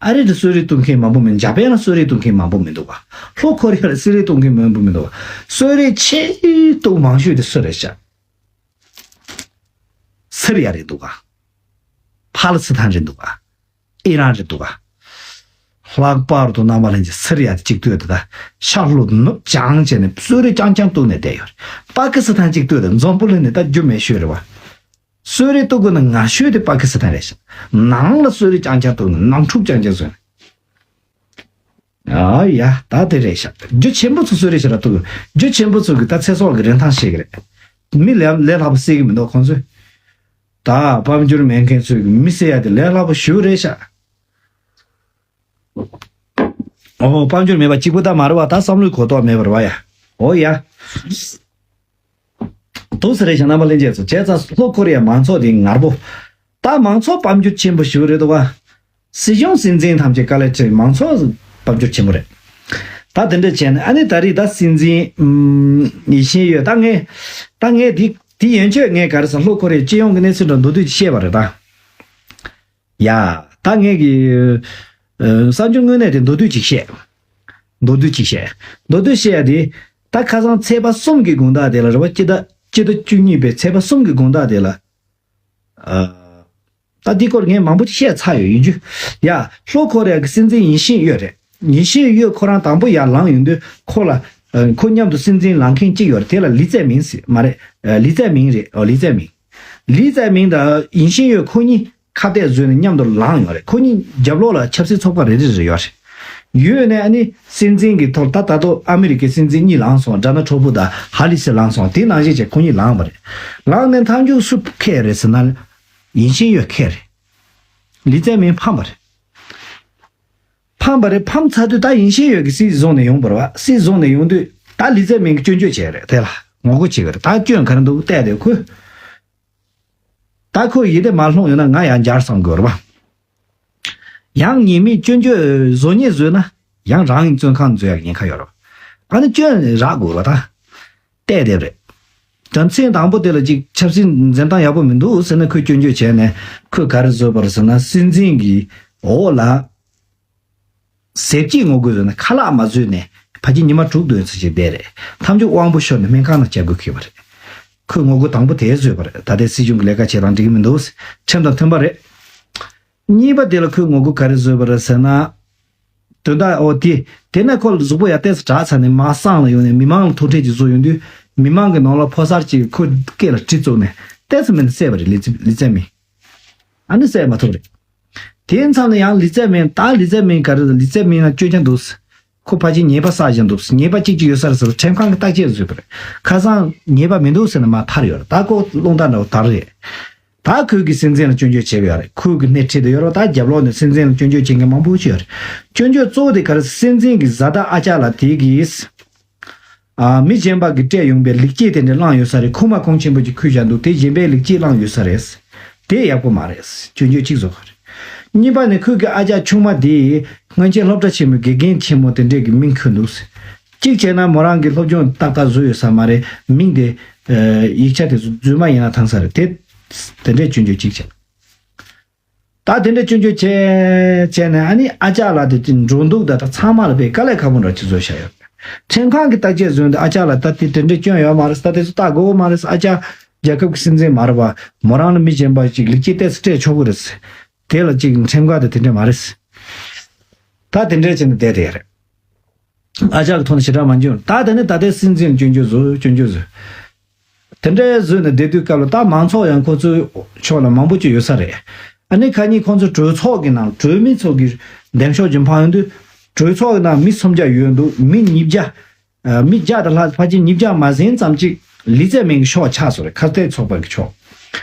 ཨ་རི་དུ་གསོད་རེས་གཏོང་མཁན་མང་པོ་མི་འདུག་འཇར་པན་ལ་གསོད་རེས་གཏོང་མཁན་མང་པོ་མི་འདུག་བ། ལྷོ་ཁོ་རི་ཡ་ལ་གསོད་རེས་གཏོང་མཁན་མང་པོ་མི་འདུག་བ། གསོད་རེས་ཆེ་གཏོང་མང་ཤོས་དེ་སུ་རེད་ཤག་སི་རི་ཡ་རེད་འདུག་བ། ཕ་ལི་སི་ཐན་རེད་འདུག་བ། ཨི་རན་རེད་འདུག་ག་ལྷག་པར་དུ་རྣམ་པ་ལྷན་རྒྱས་སི་རི་ཡ་དེ་གཅིག་ལྟོས་དེ་ད་ཤར་ལྷོ་ནུབ་བྱང་བྱས་ནས་གསོད་རེས་རྐྱང་རྐྱང་གཏོང་ནས་བསྡད་ཡོད་རེད། པ་ཀི་སི་ཐན་གཅིག་ལྟོས་དེ་འཛམ་བུ་གླིང་ནས་ད་རྒྱུ་མེད་ཤོས་རེད་བ། གསོད་རེས་གཏོང་དགོས་ན་ངར་ཤོས་དེ་པ་ཀི་སི་ཐན་རེད་ཤག་ནང་ལ་གསོད་རེས་རྐྱང་རྐྱང་གཏོང་ནས་ནང་འཁྲུག་རྐྱང་རྐྱང་བཟོས་ནས། ཨ་ཡ་ད་དེ་རེད་ཤག་རྒྱུ་ཆེན་པོ་ཚོ་གསོད་རེས་ཞེ་དྲག་གཏོང་གི་རྒྱུ་ཆེན་པོ་ཚོ་གི་ད་ཚེ་སྲོག་གི་རིན་ཐང་ཤེས་གི་རེད། མི་ལས་ལས་སླ་པོ་བསད་གི་མི་འདུག་ཁོང་ཚོས། ད་དཔལ་འབྱོར་མེད་མཁན་ཚོས་མི་བསད་ཡ་དེ་ལས་སླ་པོ་ཞེ་པོ་རེད་ཤག་ཨོ་དཔལ་འབྱོར་མེད་པ་གཅིག་པུ་ད་མ་རེད་བ། ད་བསམ་བློའི་གོ་རྟོགས་མེད་པ་རེད་བ་ཡ། ཨོ་ཡ། འདུག་སེ་རེད་ཤག་རྣམ་པ་ལྷན་རྒྱས་ཚོ། བྱས་ཙང་ལྷོ་ཁོ་རི་ཡའི་མང་ཚོགས་དེ་ངར་པོ། ད་མང་ཚོགས་དཔལ་འབྱོར་ཆེན་པོ་ཞེ་པོ་རེད་འདུག་བ། སྲིད་གཞུང་སྲིད་འཛིན་ཐམས་ཅད་དཀའ་ལས་ཁྲིད། མང་ཚོགས་དཔལ་འབྱོར་ཆེན་པོ་རེད། ད་དེ་འདྲ་བྱས་ནས་ཨ་ནི་ད་རེས་ད་སྲིད་འཛིན་ཨམ་ཡེ་ཤེས་ཡོད་ད། ངས་ད་ངས་དེ་དེ་ཡན་ཆོད་ངས་ག་རེ་ཟེར་ལྷོ་ཁོ་རེ་སྤྱི་ཡོངས་ཀྱི་གནས་ཚུལ་འདྲ་མདོར་བསྡུས་ཤིག་བཤད་པ་རེད་ད། ཡ། ད་ངས་ཀྱི་ ཨ། གསར་འགྱུར་དངོས་གནས་དེ་མདོར་བསྡུས་ཅིག་བཤད། མདོར་བསྡུས་ཅིག་བཤད། མདོར་བསྡུས་བཤད་ཡ་དེ། ད་ཁ་སང་ཚེས་པ་གསུམ་གྱི་དགོང་དག་དེ་ལ་རེད་བ། སྤྱི་ཟླ་སྤྱི་ཟླ་བཅུ་གཉིས་པའི་ཚེས་པ་གསུམ་གྱི་དགོང་དག་དེ་ལ། ཨ། ད་འདི་སྐོར་ངས་མང་པོ་ཅིག་བཤད་ཚར་ཡོད་ཡིན་རྒྱུ། ཡ། ལྷོ་ཁོ་རེ་ཡ་གི་སྲིད་འཛིན་ཡིན་ཤིན་ཡོད་རེད། ཡིན་ཤིན་ཡོད་ཁོ་རང་དང་པོ་ཡར་ལངས་ཡོང་དུས་ཁོ་ལ། ཨ། ཁོ་མཉམ་དུ་སྲིད་འཛིན་ལངས་མཁན་གཅིག་ཡོད་རེད། དེ་ལ་ལི་ཙེ་མིང་ཟེར་མ་རེད། ཨ། ལི་ཙེ་མིང་རེད། ཨོ། ལི་ཙེ་མིང་། ལི་ཙེ་མིང་དང་ཡིན་ཤིན་ཡོད་ཁོ་གཉིས་ཁ་གཏད་བཟོས་ནས་མཉམ་དུ་ལངས་ཡོད་རེད། ཁོ་གཉིས་རྒྱབ་ལོགས་ལ་ཆབ་སྲིད་ཚོགས་པ་རེ་རེ་རེ་ཡོད་རེད། ཡོད་ནས་ཨ་ནི་སྲིད་འཛིན་གྱི་ཐོག་ད་ད་དུང་ཨ་མི་རི་ཀའི་སྲིད་འཛིན་གཉིས་ལངས་སོང་། ཌོ་ནལ་ཊམ་པ་དང་ཧ་རི་སི་ལངས་སོང་། དེ་ནང་བཞིན་བྱས་ཁོ་གཉིས་ལངས་པ་རེད། ལངས་ནས་མཐའ་མཇུག་སུ་འཁེལ་རེད་ཟེར་ན། ཡིན་ཤིན་ཡོད་འཁེལ་རེད། ལི་ཙེ་མིང་ཕམ་པ་རེད། ཕམ་པ་རེད། ཕམ་ཚར་དུས་ད་ཡིན་ཤིན་ཡོད་ཀྱི་སྲིད་བཟུང་ནས་ཡོང་བ་རེད་བ། སྲིད་བཟུང་ནས་ཡོང་དུས་ད་ལི་ཙེ་མིང་གིས་སྐྱོན་བརྗོད་བྱས་རེད། དེ་ལ་ངོ་རྒོལ་བྱེད་ཀྱི་རེད། ད་སྐྱོན་ག་རེ་འདུག་བལྟས་དེ་ཁོས། ད་ཁོས་ཡིད་བདེ་མ་ལྷུང་ཡོད་ན་ང་ཡང་འབྱར་བསམ་དགོས་རེད་བ། ཡང་ཉེས་མེད་སྐྱོན་བརྗོད་བཟོ་ཉེས་བཟོས་ན་ཡང་རང་གི་བཙོན་ཁང་འཛུལ་ཡག་ཉེན་ཁ་ཡོད་རེད་བ། ཨ་ནི་སྐྱོན་རག་དགོས་རེད་བ། ད་བལྟས་བསྡད་རེད། དོན་ཚན་དང་པོ་དེ་ལ་ཅིག་ཆབ་སྲིད་འཛིན་སྟངས་ཡག་པོ་མི་འདུག་ཟེར་ནས་ཁོས་སྐྱོན་བརྗོད་བྱས་ནས། ཁོས་ག་རེ་བཟོས་པ་རེད་ཟེར་ན། སྲིད་འཛིན་གྱི་འོག་ལ་ཟས་བཅད་ངོ་རྒོལ་བཟོས་ནས་ཁ་ལག་མ་བཟོས་ནས་ཕལ་ཆེར་ཉི་མ་དྲུག་ཙམ་ཅིག་བསྡད་རེད། མཐའ་མཇུག་དབང་པོ་ཤོར་ནས་སྨན་ཁང་ནང་བཅའ་བརྒྱུད་ཁུལ་བ་རེད། ཁོས་ངོ་རྒོལ་དང་པོ་དེ་བཟོས་པ་རེད། ད་ལྟའི་སྲིད་གཞུང་གི་ལས་ཀ་བྱེད་སྟངས་འགྲིག་གི་མི་འདུག་ཁྲིམས་དང་མཐུན་པ་རེད། གཉིས་པ་དེ་ལ་ཁོས་ངོ་རྒོལ་ག་རེ་བཟོས་པ་རེད་ཟེར་ན། དོན་དག་འོ་དེ། དེ་ནས་ཁོ་ལ་གཟུགས་པོ་ཡར་ཏོག་ཙམ་དྲག་ཚར་ནས་མར་གསང་ལ་ཡོང་ནས་མི་མང་ལ་ཐུག་འཕྲད་ཅིག་བཟོ་ཡོང་དུས། མི་མང་གི་ནང་ལ་ཕོ་གསར་ཅིག་ཁོའི་སྐེ་ལ་གྲི་བཙུགས་ནས་ཏོག་ཙམ་མིན་ན་བསད་པ་རེད། ལི་ཙེ་ལི་ཙེ་མིང་། ཨ་ནི་བསད་མ་ཐུབ་རེད། དེའི་མཚམས་ནས་ཡང་ལི་ཙེ་མིང་། ད་ལི་ཙེ་མིང་ག་རེ་རེད། ལི་ཙེ་མིང་ལ་སྐྱོན་ཆ་འདུག་ཁོ་ཕལ་ཆེར་ཉེས་པ་བསགས་བཞག་འདུག་ཉེས་པ་གཅིག་གཅིག་ཡོད་ས་རེད་ཟེར། ཁྲིམས་ཁང་གིས་བརྟག་དཔྱད་བཟོས་པ་རེད། ཁ་སང་ཉེས་པ་མི་འདུག་ཟེར་ནས་མར་ཐར་ཡོད་རེད། ད་ཁོ་རླུང་རྟ་འདྲ་བོ་དར་རེད། ད་ཁོས་ཀྱིས་སྲིད་འཛིན་ལ་སྐྱོན་བརྗོད་བྱེད་ཀྱི་ཡོད་རེད། ཁོས་ཀྱིས་སྣེ་ཁྲིད་དེ་ཡོད་རེད། ད་རྒྱབ་ལོགས་ནས་སྲིད་འཛིན་ལ་སྐྱོན་བརྗོད་བྱེད་མཁན་མང་པོ་ཞིག་ཡོད་རེད། སྐྱོན་བརྗོད་གཙོ་བོ་དེ་ག་རེ། སྲིད་འཛིན་གྱི་བཟའ་ཟླ་ཨ་ཅག་ལགས་དེ་གིས། ཨ། མི་གཞན་པ་གིས་སྤྲད་ཡོང་པའི་ལེགས་སྐྱེས་དེ་འདྲ་བླངས་ཡོད་ས་རེད། ཁུག་མ་གོང་ཆེན་པོ་ཅིག་ཁུར་བཞག་འདུག་དེ་གཞན་པའི་ལེགས་སྐྱེས་བླངས་ཡོད་ས་རེད། དེ་ཡག་པོ་མ་རེད། སྐྱོན་བརྗོད་གཅིག་བཟོ་དགོས་རེད། གཉིས་པ་ནི་ཁོས་ཀྱི་ཨ་ཅག་ཆུང་མ་དེ་སྔོན་ཆད་སློབ་གྲྭ་ཆེན་མོའི་དགེ་རྒན་ཆེན་མོ་དེ་འདྲས་ཀྱི་མིང་འཁོད་འདུག་གཅིག་བྱས་ན་མོ་རང་གིས་སློབ་སྦྱོང་ཏག་ཏག་བཟོས་ཡོད་ས་མ་རེད། མིང་དེ། ཨ། ཡིག་ཆ་དེ་ཚོ་རྫུན་མ་ཡིན་ན་ཐང་ས་རེད། དེ། དེ་འདྲས་སྐྱོན་བརྗོད་གཅིག་བྱས། ད་དེ་འདྲའི་སྐྱོན་བརྗོད་བྱས་བྱས་ནས། ཨ་ནི་ཨ་ཅག་ལགས་དེ་ཅི་འགྲོ་འདུག་ད་ད་ཚང་མ་ལ་དཔེ་དཀའ་ལས་ཁག་པོ་འདྲ་ཅིག་བཟོས་བཞག་ཡོད། ཁྲིམས་ཁང་གིས་བརྟག་དཔྱད་བཟོས་འདུག་ཨ་ཅག་ལགས་ད་དེ་དེ་འདྲའི་སྐྱོན་ཡོད་མ་རེད། ད་དེ་ཚོ་ལྟ་དགོས་མ་རེད། ཨ་ཅག་རྒྱལ་ཁབ་ཀྱི་སྲིད་འཛིན་མ་རེད་པ། མོ་རང་ལ་མི་གཞན་པ་ཅིག་ལེགས་སྐྱེས་ཏོག་ཙམ་སྤྲད་ཆོག་གི་རེད། དེ་ལ་ཅིག་ཁྲིམས་ཁང་དེ་དེ་འདྲ་མ་རེད། ད་དེ་འདྲ་བྱས་ནས་བསྡད་དེ་རེད། ཨ་ཅག་གི་ཐོག་ནས་ཞེ་དྲག་མ་འཇོན། ད་དེ་ནི་ད་ལྟའི་སྲིད་འཛིན་སྐྱོན་བརྗོད་བཟོ། སྐྱོན་བརྗོད་བཟོ། དེ་འདྲའི་བཟོས་ནས་བསྡད་དུས་སྐབས་ལ་ད་མང་ཚོགས་ཡང་ཁོ་ཚོའི་ཕྱོགས་ལ་མང་པོ་ཅིག་ཡོད་ས་རེད། ཨ་ནི་ཁ་ཉིན་ཁོང་ཚོ་གྲོས་ཚོགས་ཀྱི་ནང་གྲོས་མི་ཚོ་གི་འདེམས་ཤོག་ཅིག་འཕངས་ཡོང་དུས། གྲོས་ཚོགས་ཀྱི་ནང་མི་སུམ་བརྒྱ་ཡོད་འདུག་མི་ཉིས་བརྒྱ། ཨ། མི་བརྒྱ་དང་ལྷག་ཕལ་ཆེར་ཉིས་བརྒྱ་མ་ཟིན་ཙམ་ཅིག་ལི་ཙེ་མིང་གི་ཕྱོགས་ཆགས་སོང་རེད། ཁ་གཏད་ཚོགས་པ་གི་ཕྱོགས།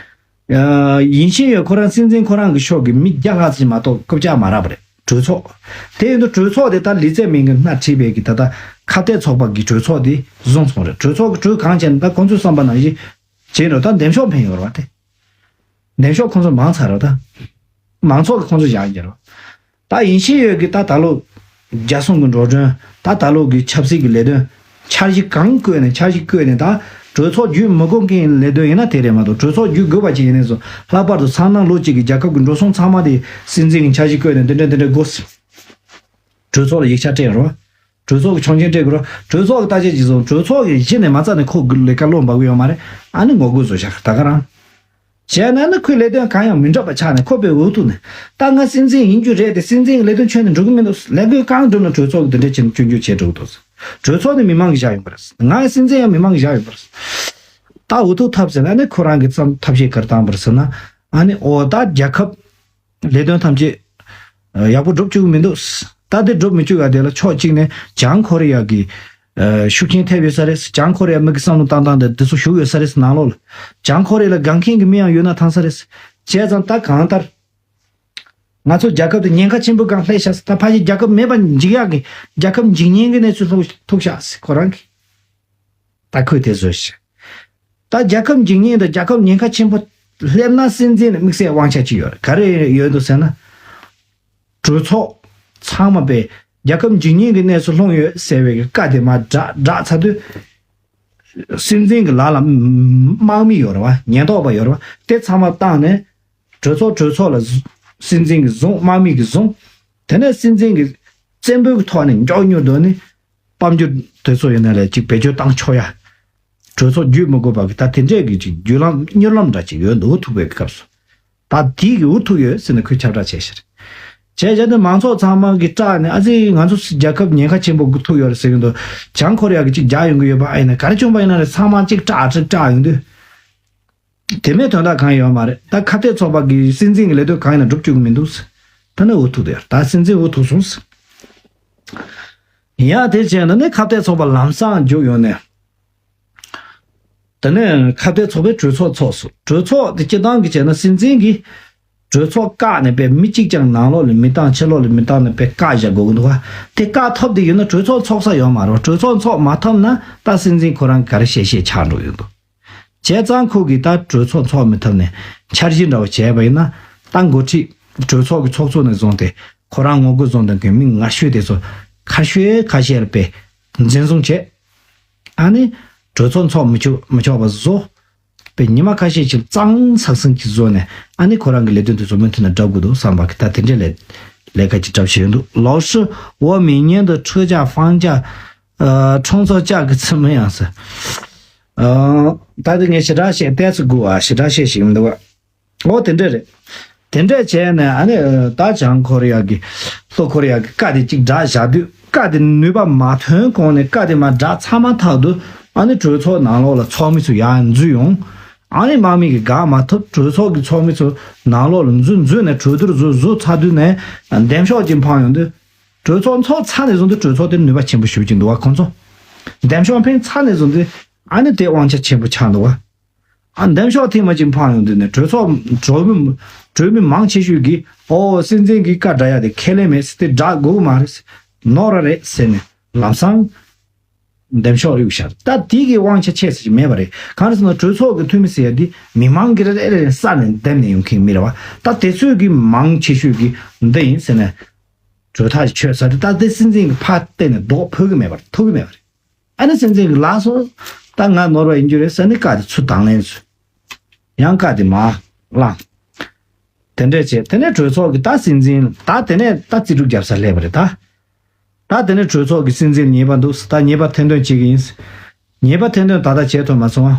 ཨ། ཡིན་ཤིན་ཡོད་ཁོ་རང་སྲིད་འཛིན་ཁོ་རང་གི་ཕྱོགས་ཀྱི་མི་བརྒྱ་ལྷག་ཙམ་མ་གཏོགས་རྐུབ་བཀྱག་མ་རག་པ་རེད། གྲོས་ཚོགས། དེ་ཡིན་དུས་གྲོས་ཚོགས་དེ་ད་ལི་ཙེ་མིང་གི་སྣེ་ཁྲིད་པའི་གི་ད་ལྟ་ཁ་གཏད་ཚོགས་པ་གི་གྲོས་ཚོགས་དེ་བཟུང་སོང་རེད། གྲོས་ཚོགས་ཀྱི་གྲོས་གང་བྱས་ན་ད་ཁོང་ཚོའི་བསམ་པ་ནང་བཞིན་བྱས་འགྲོ། ད་འདེམས་ཤོག་འཕེན་ཡོད་རེད་བ། དེ་འདེམས་ཤོག་ཁོང་ཚོ་མང་ཚར་རེད། ད་མང་ཚོགས་ཀྱིས་ཁོང་ཚོ་བཞག་ཡོད་རེད་བ། ད་ཡིན་ཤིན་ཡོད་ཀྱི་ད་ད་ལོ་རྒྱལ་སྲུང་གི་འགྲོ་གྲོན། ད་ད་ལོ་གི་ཆབ་སྲིད་ཀྱི་ལས་དོན། འཆར་གཞི་གང་བཀོད་ནས། འཆར་གཞི་བཀོད་ནས། ད་གྲོས་ཚོགས་བརྒྱུད་མི་དགོས་མཁན་ལས་དོན་ཡིན་ན་དེ་རེད་མ་གཏོགས། གྲོས་ཚོགས་བརྒྱུད་དགོས་པ་ཅིག་ཡིན་ནས་བཟུང་། ལྷག་པར་དུ་སང་གནངས་ལོ་གཅིག་གི་རྒྱལ་ཁབ་ཀྱི་འགྲོ་སོང་ཚང་མ་དེ་སྲིད་འཛིན་གྱི་འཆར་གཞི་བཀོད་ནས་འདི་འདྲ་འདི་འདྲ་དགོས། གྲོས་ཚོགས་ལ་ཡིག་ཆ་སྤྲད་རོགས། གྲོས་ཚོགས་ཀྱི་ཆོག་མཆན་སྤྲད་དགོས་རོགས། གྲོས་ཚོགས་ཀྱི་བརྟག་དཔྱད་ཅིག་བཟུང་། གྲོས་ཚོགས་ཀྱི་གཞི་ནས་མ་རྩ་ནས་ཁོ་ལས་ཀ་བློ་འབབ་ཀྱི་ཡོད་མ་རེད། ཨ་ནི་ངོ་རྒོལ་བཟོ་བཞག་ད་ག་རང་། བྱས་ན་ནི་ཁོའི་ལས་དོན་གང་ཡང་མི་འགྲུབ་པ་ཆགས་ནས། ཁོ་དཔེ་འུ་ཐུག་ནས། ད་ང་སྲིད་འཛིན་ཡིན་རྒྱུ་རེད་དེ། སྲིད་འཛིན་གྱི་ལས་དོན་ཁྱོན་ནས་འགྲུབ་ཀྱི་མི་འདུག་ལས་འགུལ་གང་བསྒྲུབས་ན་གྲོས་ཚོགས་ཀྱིས་འདི་འདྲ་བྱས་ནས་སྐྱོན་བརྗོད་བྱས་འགྲོ་གི་འདུག་གྲོས་ཚོགས་ནི་མི་མང་གིས་བཞག་ཡོད་པ་རེད། ང་སྲིད་འཛིན་ཡང་མི་མང་གིས་བཞག་ཡོད་པ་རེད། ད་འུ་ཐུག་ཐབས་ཟེར་ན་ནི་ཁོ་རང་གིས་ཐབས་ཐབས་ཤེས་ག་རེ་བཏང་པ་རེད་ཟེར་ན། ཨ་ནི་འོ་ད་རྒྱལ་ཁབ་ལས་དོན་ཐམས་ཅད་ཡག་པོ་སྒྲུབ་བཅུག་གི་མི་འདུག་ད་དེ་སྒྲུབ་མི་བཅུག་ཡ་དེ་ལ་ཕྱོགས་གཅིག་ནས་བྱང་ཁོ་རེ་ཡ་གི་ཨ། ཤུགས་རྐྱེན་ཐེབས་ཡོད་ས་རེད། བྱང་ཁོ་རེ་ཡ་མི་གི་བསམ་བློ་བཏང་སྟངས་དེ་དེ་ཚོ་ཞུགས་ཡོད་ས་རེད། ནང་ལོགས་ལ་བྱང་ཁོ་རེ་ལ་དགའ་མཁན་གི་མི་ཡང་ཡོད་ན་ཐང་ས་རེད། བྱས་ཙང་ད་གང་ལྟར་ང་ཚོ་རྒྱལ་ཁབ་དེ་ཉེན་ཁ་ཆེན་པོ་སྒང་སླེབས་ཤག་ད་ཕལ་ཆེར་རྒྱལ་ཁབ་མེད་པ་འཇིག་ཡག་གི་རྒྱལ་ཁབ་འཇིག་ཉེན་གྱི་གནས་ཚུལ་ཐུག་ཐུག་ཤག་ཁོ་རང་གིས། ད་ཁོས་དེ་བཟོས་ཤག་ད་རྒྱལ་ཁབ་འཇིག་ཉེན་དང་རྒྱལ་ཁབ་ཉེན་ཁ་ཆེན་པོ་སླེབས་ན་སྲིད་འཛིན་ལ་དམིགས་བསལ་དབང་ཆ་ཅིག་ཡོད་རེད། ག་རེ་ཡོད་འདུག་ཟེར་ན། གྲོས་ཚོགས་ཚང་མ་པས་རྒྱལ་ཁབ་འཇིག་ཉེན་གྱི་གནས་སུ་ལྷུང་ཡོད་ཟེར་བའི་བཀའ་དེ་མར་བསྒྲགས་བསྒྲགས་ཚར་དུས། སྲིད་འཛིན་གྱི་ལག་ལ་དམག་མི་ཡོད་རེད་བ། ཉེན་རྟོག་པ་ཡོད་རེད་བ། དེ་ཚང་མ་བཏང་ནས་གྲོས་ཚོགས་གྲོས་ཚོགས་ལ་བཟུ- སྲིད་འཛིན་གྱིས་བཟུང་། དམག་མི་གིས་བཟུང་། དེ་ནས་སྲིད་འཛིན་གྱིས་བཙན་པོའི་ཐོག་ནས་མགྱོགས་མྱུར་དུ་ནི་དཔལ་འབྱོར་དེ་ཚོ་ཡིན་ན་ལས་ཅིག་བེད་སྤྱོད་བཏང་ཆོག་ཡ། གྲོས་ཚོགས་བརྒྱུད་མི་དགོས་པ་གི་ད་དེ་འདྲས་ཀྱི་ཅིག་བརྒྱུད་ལམ་མྱུར་ལམ་འདྲ་ཅིག་ཡོད་འདུག་འུ་ཐུག་པའི་སྐབས་སུ། ད་དེའི་གི་འུ་ཐུག་ཡོད་ཟེར་ནས་ཁོས་ཁྱབ་བསྒྲགས་བྱས་ཤག་བྱས་བྱས་ནས་མང་ཚོགས་ཚང་མ་གི་སྐྲག་ནས་ཨ་ཙི་ང་ཚོ་རྒྱལ་ཁབ་ཉེན་ཁ་ཆེན་པོ་གི་ཐུག་ཡོད་རེད་ཟེར་གི་འདུག་བྱང་ཁོ་རེ་ཡ་གི་ཅིག་རྒྱག་ཡོང་གི་ཡོད་པ་ཨ་ཡིན་ན་ག་རེ་བྱུང་པ་ཡིན་ན་རེད། ཚང་མ་ཅིག་སྐྲག་ཅིག་སྐྲག་ཡོང་དུས། དེ་མིན་དོན་དག་གང་ཡོད་མ་རེད། ད་ཁ་གཏད་ཚོགས་པ་གི་སྲིད་འཛིན་གི་ལས་དོན་གང་ཡིན་ན་སྒྲུབ་བཅུག་གི་མི་འདུག་ད་ནི་འུ་ཐུག་དེ་ད་སྲིད་འཛིན་འུ་ཐུག་སོང་། ཡང་དེ་བྱས་ན་ནི་ཁ་གཏད་ཚོགས་པ་ལམ་སང་རྒྱུགས་ཡོང་ནས། དེ་ནས་ཁ་གཏད་ཚོགས་པའི་གྲོས་ཚོགས་ཚོགས་སོང་། གྲོས་ཚོགས་དེ་སྤྱི་བཏང་གི་བྱས་ན་སྲིད་འཛིན་གྱིས་གྲོས་ཚོགས་བཀག་ནས་པའི་མི་གཅིག་ཀྱང་ནང་ལོགས་ལ་མི་བཏང་ཕྱི་ལོགས་ལ་མི་བཏང་ནས་པའི་བཀག་བཞག་དགོས་ཀྱི་འདུག་བ། དེ་བཀག་ཐབས་དེ་ཡིན་ན་གྲོས་ཚོགས་ཚོགས་ས་ཡོད་མ་རེད། གྲོས་ཚོགས་ཚོགས་མ་ཐུབ་ན་ད་སྲིད་འཛིན་ཁོ་རང་ག་རེ་བཤད་བཤད་ཆགས་འགྲོ་ཡོད་འདུག་བྱས་ཙང་ཁོ་གིས་ད་གྲོས་ཚོགས་ཚོགས་མི་ཐུབ་ནས་འཆར་གཞི་འདྲ་བོ་བྱས་པ་ཡིན་ན། ད་འགོ་ཁྲིད་གྲོས་ཚོགས་ཀྱི་ཚོགས་གཙོ་ནས་བཟུང་སྟེ་ཁོ་རང་ངོ་རྒོལ་བཟོ་མདུན་གྱི་མི་ངར་ཤོས་དེ་ཚོ་ཁ་ཤས་ཁ་ཤས་ལ་པའི་འཛིན་བཟུང་བྱས། ཨ་ནི་གྲོས་ཚོགས་ཚོགས་མི་ཆོག་མི་ཆོག་པ་བཟོ། པའི་ཉི་མ་ཁ་ཤས་ཤིག་གཙང་སག་སིང་གིས་བཟོས་ནས་ཨ་ནི་ཁོ་རང་གི་ལས་དོན་དེ་ཚོ་མུ་མཐུད་ནས་སྒྲུབ་དགོས་འདུག་བསམ་པ་གི་ད་དེ་འདྲའི་ལས་ལས་ཀ་ཅིག་སྒྲུབ་བཞིན་འདུག 老师，我明年的车价、房价，呃，乘车价格怎么样是？呃，ད་དེ་ངས་ཞེ་དྲག་བཤད་ཏོག་ཙམ་དགོས་ཨ། ཞེ་དྲག་བཤད་ཤེས་མི་འདུག་ཨ། ཨོ་དེ་འདྲ་རེད། དེ་འདྲ་བྱས་ནས་ཨ་ནི་ད་བྱང་ཁོ་རེ་ཡ་གི་ལྷོ་ཁོ་རེ་ཡ་གི་བཀའ་དེ་གཅིག་བསྒྲགས་བཞག་དུས་བཀའ་དེ་ནུས་པ་མ་ཐོན་གོང་ནས་བཀའ་དེ་མར་བསྒྲགས་ཚར་མ་ཐག་ཏུ་ཨ་ནི་གྲོས་ཚོགས་ནང་ལོགས་ལ་ཚོགས་མི་ཚོ་ཡར་འཛུལ་ཡོང་། ཨ་ནི་དམག་མི་གིས་བཀག་མ་ཐུབ། གྲོས་ཚོགས་ཀྱི་ཚོགས་མི་ཚོ་ནང་ལོགས་ལ་འཛུལ་འཛུལ་ནས་གྲོས་བསྡུར་བཟོ་བཟོ་ཚར་དུས་ནས་འདེམས་ཤོག་ཅིག་འཕངས་ཡོང་དུས་གྲོས་ཚོགས་ཚོགས་ཚར་ནས་བཟུང་སྟེ་གྲོས་ཚོགས་དེ་ནུས་པ་ཆེན་པོ་ཞེ་པོ་ཅིག་འདུག་བ། ཁོང་ཚོ་འདེམས་ཤོག་འཕེན་ཚར་ནས་བཟུང་སྟེ་ཨ་ནི་དེ་དབང་ཆ་ཆེན་པོ་ཆགས་འདུག་བ། ཨ་འདེམས་ཤོག་ཐེངས་མ་གཅིག་འཕངས་ཡོང་དུས་ནས་གྲོས་ཚོགས་གྲོས་མི་གྲོས་མི་མང་ཆེ་ཤོས་ཀྱིས་ཨོ་སྲིད་འཛིན་གྱིས་བཀའ་བསྒྲགས་ཡ་དེ་ཁས་ལེན་མེད་ཟེར་ཏེ་བསྒྲགས་དགོས་ཀྱི་མ་རེད་ཟེར། ནོར་ར་རེད་ཟེར་ནས་ལམ་སང་འདེམས་ཤོག་གཡུགས་ཤར། ད་དེ་གི་དབང་ཆ་ཆེ་ཟེར་གྱི་མེད་པ་རེད། གང་རེད་ཟེར་ན་གྲོས་ཚོགས་ཀྱི་འཐུས་མི་ཟེར་ཡ་དེ་མི་མང་གི་རེ་རེ་རེ་ས་ནས་འདེམས་ནས་ཡོང་མཁན་མི་རེད་བ། ད་དེ་ཚོས་ཀྱི་མང་ཆེ་ཤོས་ཀྱིས་འདི་ཡིན་ཟེར་ནས་གྲོས་ཐག་ཆོད་ས་རེད། ད་དེ་སྲིད་འཛིན་གྱི་ཕར་བལྟས་ནས་ལྡོག་ཕོད་ཀྱི་མེད་པ་རེད། ཐུབ་ཀྱི་མེད་པ་རེད། ཨ་ནི་སྲིད་འཛིན་གྱི་ལགས་སོ། ད་ང་ནོར་བ་ཡིན་རྒྱུ་རེད་ཟེར་ནས་བཀའ་དེ་ཚུར་དང་ལེན་ཚུལ། ཡང་བཀའ་དེ་མར་བླངས། དེ་འདྲས་བྱས་དེ་ནས་གྲོས་ཚོགས་ཀྱི་ད་སྲིད་འཛིན་ད་དེ་ནས་ད་རྩིས་སྤྲོད་རྒྱབ་ས་སླེབས་པ་རེད་ད། ད་དེ་ནས་གྲོས་ཚོགས་ཀྱི་སྲིད་འཛིན་ཉེས་པ་འདུག་ད་ཉེས་པ་ཐེར་འདོན་བྱེད་ཀྱི་ཡིན། ཉེས་པ་ཐེར་འདོན་ད་ལྟ་བྱས་ཐུབ་མ་སོང་ཨ།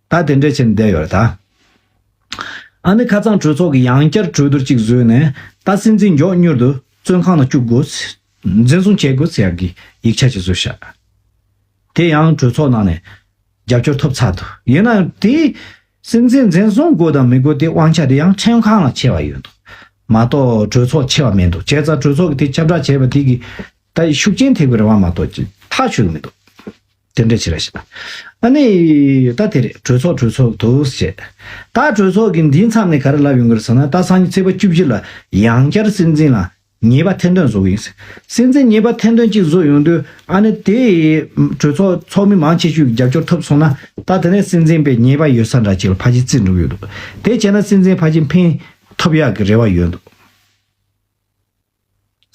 ད་དེ་འདྲས་བྱས་ནས་བསྡད་ཡོད་རེད་ད། ཨ་ནི་ཁ་སང་གྲོས་ཚོགས་ཀྱིས་ཡང་བསྐྱར་གྲོས་བསྡུར་གཅིག་བཟོས་ནས་ད་སྲིད་འཛིན་མགྱོགས་མྱུར་དུ་བཙོན་ཁང་ནང་བཅུག་དགོས། འཛིན་བཟུང་བྱེད་དགོས་ཟེར་ཡག་གི་ཡིག་ཆ་ཅིག་བཟོས་ཤག་དེ་ཡང་གྲོས་ཚོགས་ནང་ནས་རྒྱབ་སྐྱོར་ཐོབ་ཚར་འདུག་ཡིན་ན་ཡང་དེ་སྲིད་འཛིན་འཛིན་བཟུང་དགོས་དང་མི་དགོས་དེ་དབང་ཆ་དེ་ཡང་ཁྲིམས་ཁང་ལ་ཕྱེ་བ་ཡོད་འདུག་མ་གཏོགས་གྲོས་ཚོགས་ཕྱེ་བ་མེད་འདུག་བྱས་ཙང་གྲོས་ཚོགས་ཀྱིས་དེ་ཁྱབ་བསྒྲགས་བྱས་པ་དེ་གི་ད་ཤུགས་རྐྱེན་ཐེབས་ཀྱི་རེད་བ་མ་གཏོགས་ཅིག་ཐག་ཆོད་ཀྱི་མི་འདུག་དེ་འདྲ་བྱེད་ར་ཞིག་ཨ་ནི་ད་དེ་རེད། གྲོས་ཚོགས་གྲོས་ཚོགས་འདུག་ཟེར། ད་གྲོས་ཚོགས་ཀྱི་འདིའི་མཚམས་ནས་ག་རེ་ལབ་ཡོང་གི་རེད་ཟེར་ན་ད་སང་ཉིན་ཚེས་པ་བཅུ་བཞི་ལ་ཡང་བསྐྱར་སྲིད་འཛིན་ལ་ཉེས་པ་ཐེར་འདོན་བཟོ་གི་ཡིན་ཟེར། སྲིད་འཛིན་ཉེས་པ་ཐེར་འདོན་གཅིག་བཟོ་ཡོང་དུས་ཨ་ནི་དེ་གྲོས་ཚོགས་ཚོགས་མི་མང་ཆེ་ཤོས་ཀྱི་རྒྱབ་སྐྱོར་ཐོབ་སོང་ན་ད་དེ་ནས་སྲིད་འཛིན་པའི་ཉེས་པ་ཡོད་ས་འདྲ་ཅིག་ལ་ཕལ་ཆེར་བརྩི་འགྲོ་གི་ཡོད་འདུག་དེ་བྱས་ན་སྲིད་འཛིན་ཕལ་ཆེར་འཕེན་ཐུབ་ཡག་གི་རེ་བ་ཡོད་འདུག་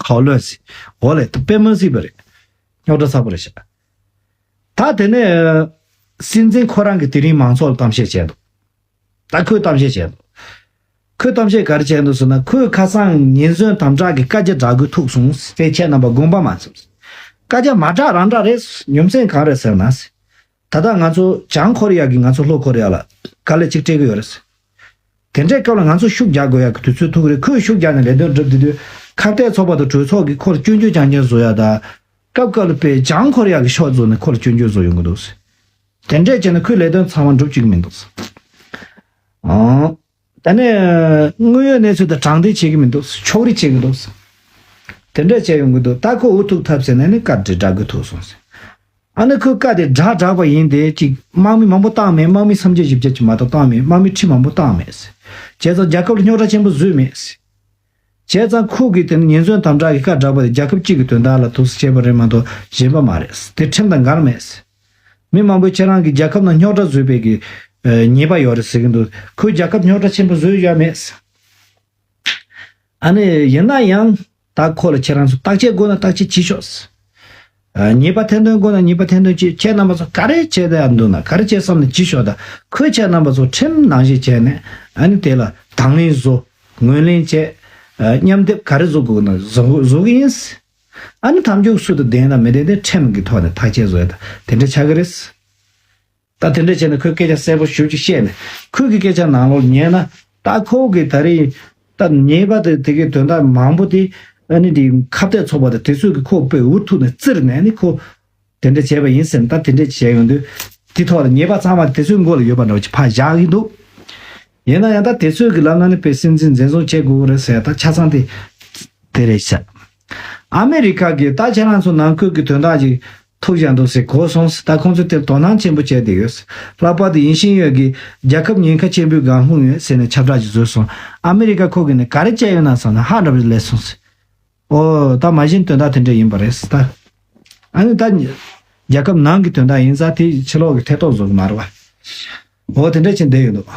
ཁའོ་ལོས་སི། འོ་ལེ་ད་དཔེ་མི་སྲིད་པ་རེད། རྙོག་དྲ་ཚ་པོ་རེད་ཤག་ད་དེ་ནས་སྲིད་འཛིན་ཁོ་རང་གིས་དེ་རིང་མང་ཚོགས་ལ་གཏམ་བཤད་བྱས་འདུག་ད་ཁོས་གཏམ་བཤད་བྱས་འདུག་ཁོས་གཏམ་བཤད་ག་རེ་བྱས་འདུག་ཟེར་ན་ཁོས་ཁ་སང་ཉེན་ཟོན་དམ་དྲག་གི་བཀའ་རྒྱ་བསྒྲགས་དགོས་ཐུག་སོང་ཟེར། ཁྱེད་རྣམ་པ་དགོངས་པ་མ་ཚོམས། བཀའ་རྒྱ་མ་བསྒྲགས་རང་འདྲ་རེད། ཉོམ་ཚན་གང་རེད་ཟེར་ན་ཟེར། ད་ལྟ་ང་ཚོ་བྱང་ཁོ་རེ་ཡ་གིས་ང་ཚོ་ལྷོ་ཁོ་རེ་ཡ་ལ་དཀའ་ལས་གཅིག་སྤྲད་ཀྱི་ཡོད་རེད། དེ་འདྲའི་སྐབས་ལ་ང་ཚོ་ཤུགས་རྒྱག་དགོས་ཡག་གི་དུས་ཚོད་ཐུག་རེད། ཁོས་ཤུགས་རྒྱག་ནས་ལས་དོན་སྒྲུབ་བསྡད་དུས་ཁ་གཏད་ཚོགས་པ་དང་གྲོས་ཚོགས་ཀྱིས་ཁོ་ལ་སྐྱོན་བརྗོད་རྐྱང་རྐྱང་བཟོ་ཡ་ད། སྐབས་སྐབས་ལ་པའི་བྱང་ཁོ་རེ་ཡ་གི་ཕྱོགས་བཟོ་ནས་ཁོ་ལ་སྐྱོན་བརྗོད་བཟོ་ཡོང་གི་འདུག་དེ་འདྲས་བྱས་ན་ཁོས་ལས་དོན་ཚང་མ་འགྲུབ་བཅུག་གི་མི་འདུག་ཨང་། ད་ནས་དངོས་ཡོད་གནས་ཚུལ་དང་དྲང་བདེན་བྱེད་ཀྱི་མི་འདུག་ཕྱོགས་རིས་བྱེད་ཀྱི་འདུག་དེ་འདྲས་བྱས་ཡོང་གི་འདུག་ད་ཁོ་འུ་ཐུག་ཐབས་ཟེར་ནས་ནི་བཀའ་འདྲི་འདྲ་དགོས་ཐུག་སོང་ཟེར། ཨ་ནི་ཁོས་བཀའ་དེ་དྲག་དྲག་པ་ཡིན་ཏེ་ཅིག་དམག་མི་མང་པོ་བཏང་མེད། དམག་མི་སུམ་བརྒྱ་བཞི་བརྒྱ་ཅིག་མ་གཏོགས་བཏང་མེད། དམག་མི་ཁྲི་མང་པོ་བཏང་མེད་ཟེར། བྱས་ཙང་རྒྱལ་ཁབ་ལ་རྙོག་དྲ་ཆེན་པོ་བཟོས་མེད་ཟེར། བྱས་ཙང་ཁོ་གིས་དེ་ནི་ཉེན་ཟོན་དམ་དྲག་གི་བཀའ་བསྒྲགས་པ་དེ་རྒྱལ་ཁབ་གཅིག་གི་དོན་དག་ལ་ཐུགས་སུ་བྱས་པ་རེད་མ་གཏོགས་གཞན་པ་མ་རེད། དེ་ཁྲིམས་དང་འགལ་མེད། མི་མང་པོས་ཁྱེད་རང་གིས་རྒྱལ་ཁབ་ནང་རྙོག་དྲ་བཟོས་པའི་གི་ཉེས་པ་ཡོད་རེད་ཟེར་གྱི་འདུག་ཁོས་རྒྱལ་ཁབ་རྙོག་དྲ་ཆེན་པོ་བཟོས་ཡོད་མེད། ཨ་ནི་ཡིན་ན་ཡང་ད་ཁོ་ལ་ཁྱེད་རང་ཚོ་བརྟག་དཔྱད་དགོས་ན་བརྟག་དཔྱད་བྱེད་ཤོག་ཨ། ཉེས་པ་ཐེར་འདོན་དགོས་ན་ཉེས་པ་ཐེར་འདོན་བྱེད། ཁྱེད་རྣམ་པ་ཚོ་ག་རེ་བྱེད་བསྡད་འདུག་ན་ག་རེ་བྱེད་བསམ་ན་བྱེད་ཤོག་ད་ཁོས་ཁྱེད་རྣམ་པ་ཚོ་ཁྲིམས་ནང་བཞིན་བྱས་ནས་ཨ་ནི་དེ་ལ་དང་ལེན་བཟོ། ངོས་ལེན་བྱས། མཉམ་སྡེབ་ག་རེ་བཟོ་དགོས་ན་བཟོ་བཟོ་གི་ཡིན། ཨ་ནི་མཐའ་མཇུག་སུ་དང་བདེན་དང་མི་བདེན་དེ་ཁྲིམས་ཀྱི་ཐོག་ནས་ཐག་གཅོད་བཟོ་ཡ་དང་དེ་འདྲ་ཆགས་ཀྱི་རེད། ད་དེ་འདྲ་བྱས་ནས་ཁོས་སྐད་ཆ་གསལ་པོ་ཞེ་པོ་ཅིག་བཤད་ནས་ཁོས་ཀྱི་སྐད་ཆ་ནང་ལོགས་ཉན་ན་ད་ཁོ་གི་ད་རེས་ད་ཉེས་པ་དེ་དེ་གའི་དོན་དག་མང་པོ་དེ་ཨ་ནི་དེ་ཁ་གཏད་ཚོགས་པ་དང་དེ་ཚོས་ཀྱི་ཁོ་དཔེ་འུ་ཐུག་ནས་བཙིར་ནས་ཨ་ནི་ཁོ་དེ་འདྲ་བྱས་པ་ཡིན་ཟེར་ནས་ད་དེ་འདྲ་བྱས་ཡོང་དུས་དེ་ཐོག་ལ་ཉེས་པ་ཚང་མ་དེ་ཚོའི་མགོ་ལ་ཡོད་པ་འདྲ་བོ་ཅིག་ཕར་བཞག་གི་འདུག་ཡིན་ན་ཡང་ད་དེ་ཚོས་ཀྱི་ལབ་ན་ནི་དཔེ་སྲིད་འཛིན་འཛིན་བཟུང་བྱེད་དགོས་ཀྱི་རེད་ཟེར་ད་ཆ་ཚང་དེ་དེ་རེད་ཤག་ཨ་མེ་རི་ཁ་གིས་ད་ཁྱེད་རང་ཚོ་ནང་ཁུལ་གྱི་དོན་དག་ཅིག་ཐུག་བཞག་འདུག་ཟེར་གོ་སོང་ཟེར། ད་ཁོང་ཚོས་དེར་དོ་སྣང་ཆེན་པོ་བྱས་བསྡད་ཡོད་ཟེར། ལྷག་པར་དུ་ཡིན་ཤེས་ཡོད་ཀྱི་རྒྱལ་ཁབ་ཉེན་ཁ་ཆེན་པོའི་སྒང་ལྷུང་ཡོད་ཟེར་ནས་ཁྱབ་བསྒྲགས་ཅིག་བཟོས་སོང་། ཨ་མེ་རི་ཁ་ཁོ་གིས་ནི་ག་རེ་བྱས་ཡོད་ན་བསམ་ན་ཧ་འདྲ་བོ་ཅིག་སླེབས་སོང་ཟེར། ཨོ་ད་མ་གཞི་དོན་དག་དེ་འདྲ་ཡིན་པ་རེད་ཟེར་ད། ཨ་ནི་ད་རྒྱལ་ཁབ་ནང་གི་དོན་དག་ཡིན་ཙང་དེ་ཕྱི་ལོགས་ཀྱི་ཐེ་གཏོགས་བཟོ་གི་མ་རེད་བ། ཨོ་དེ་འདྲ་བྱས་བསྡད་ཡོད་འདུག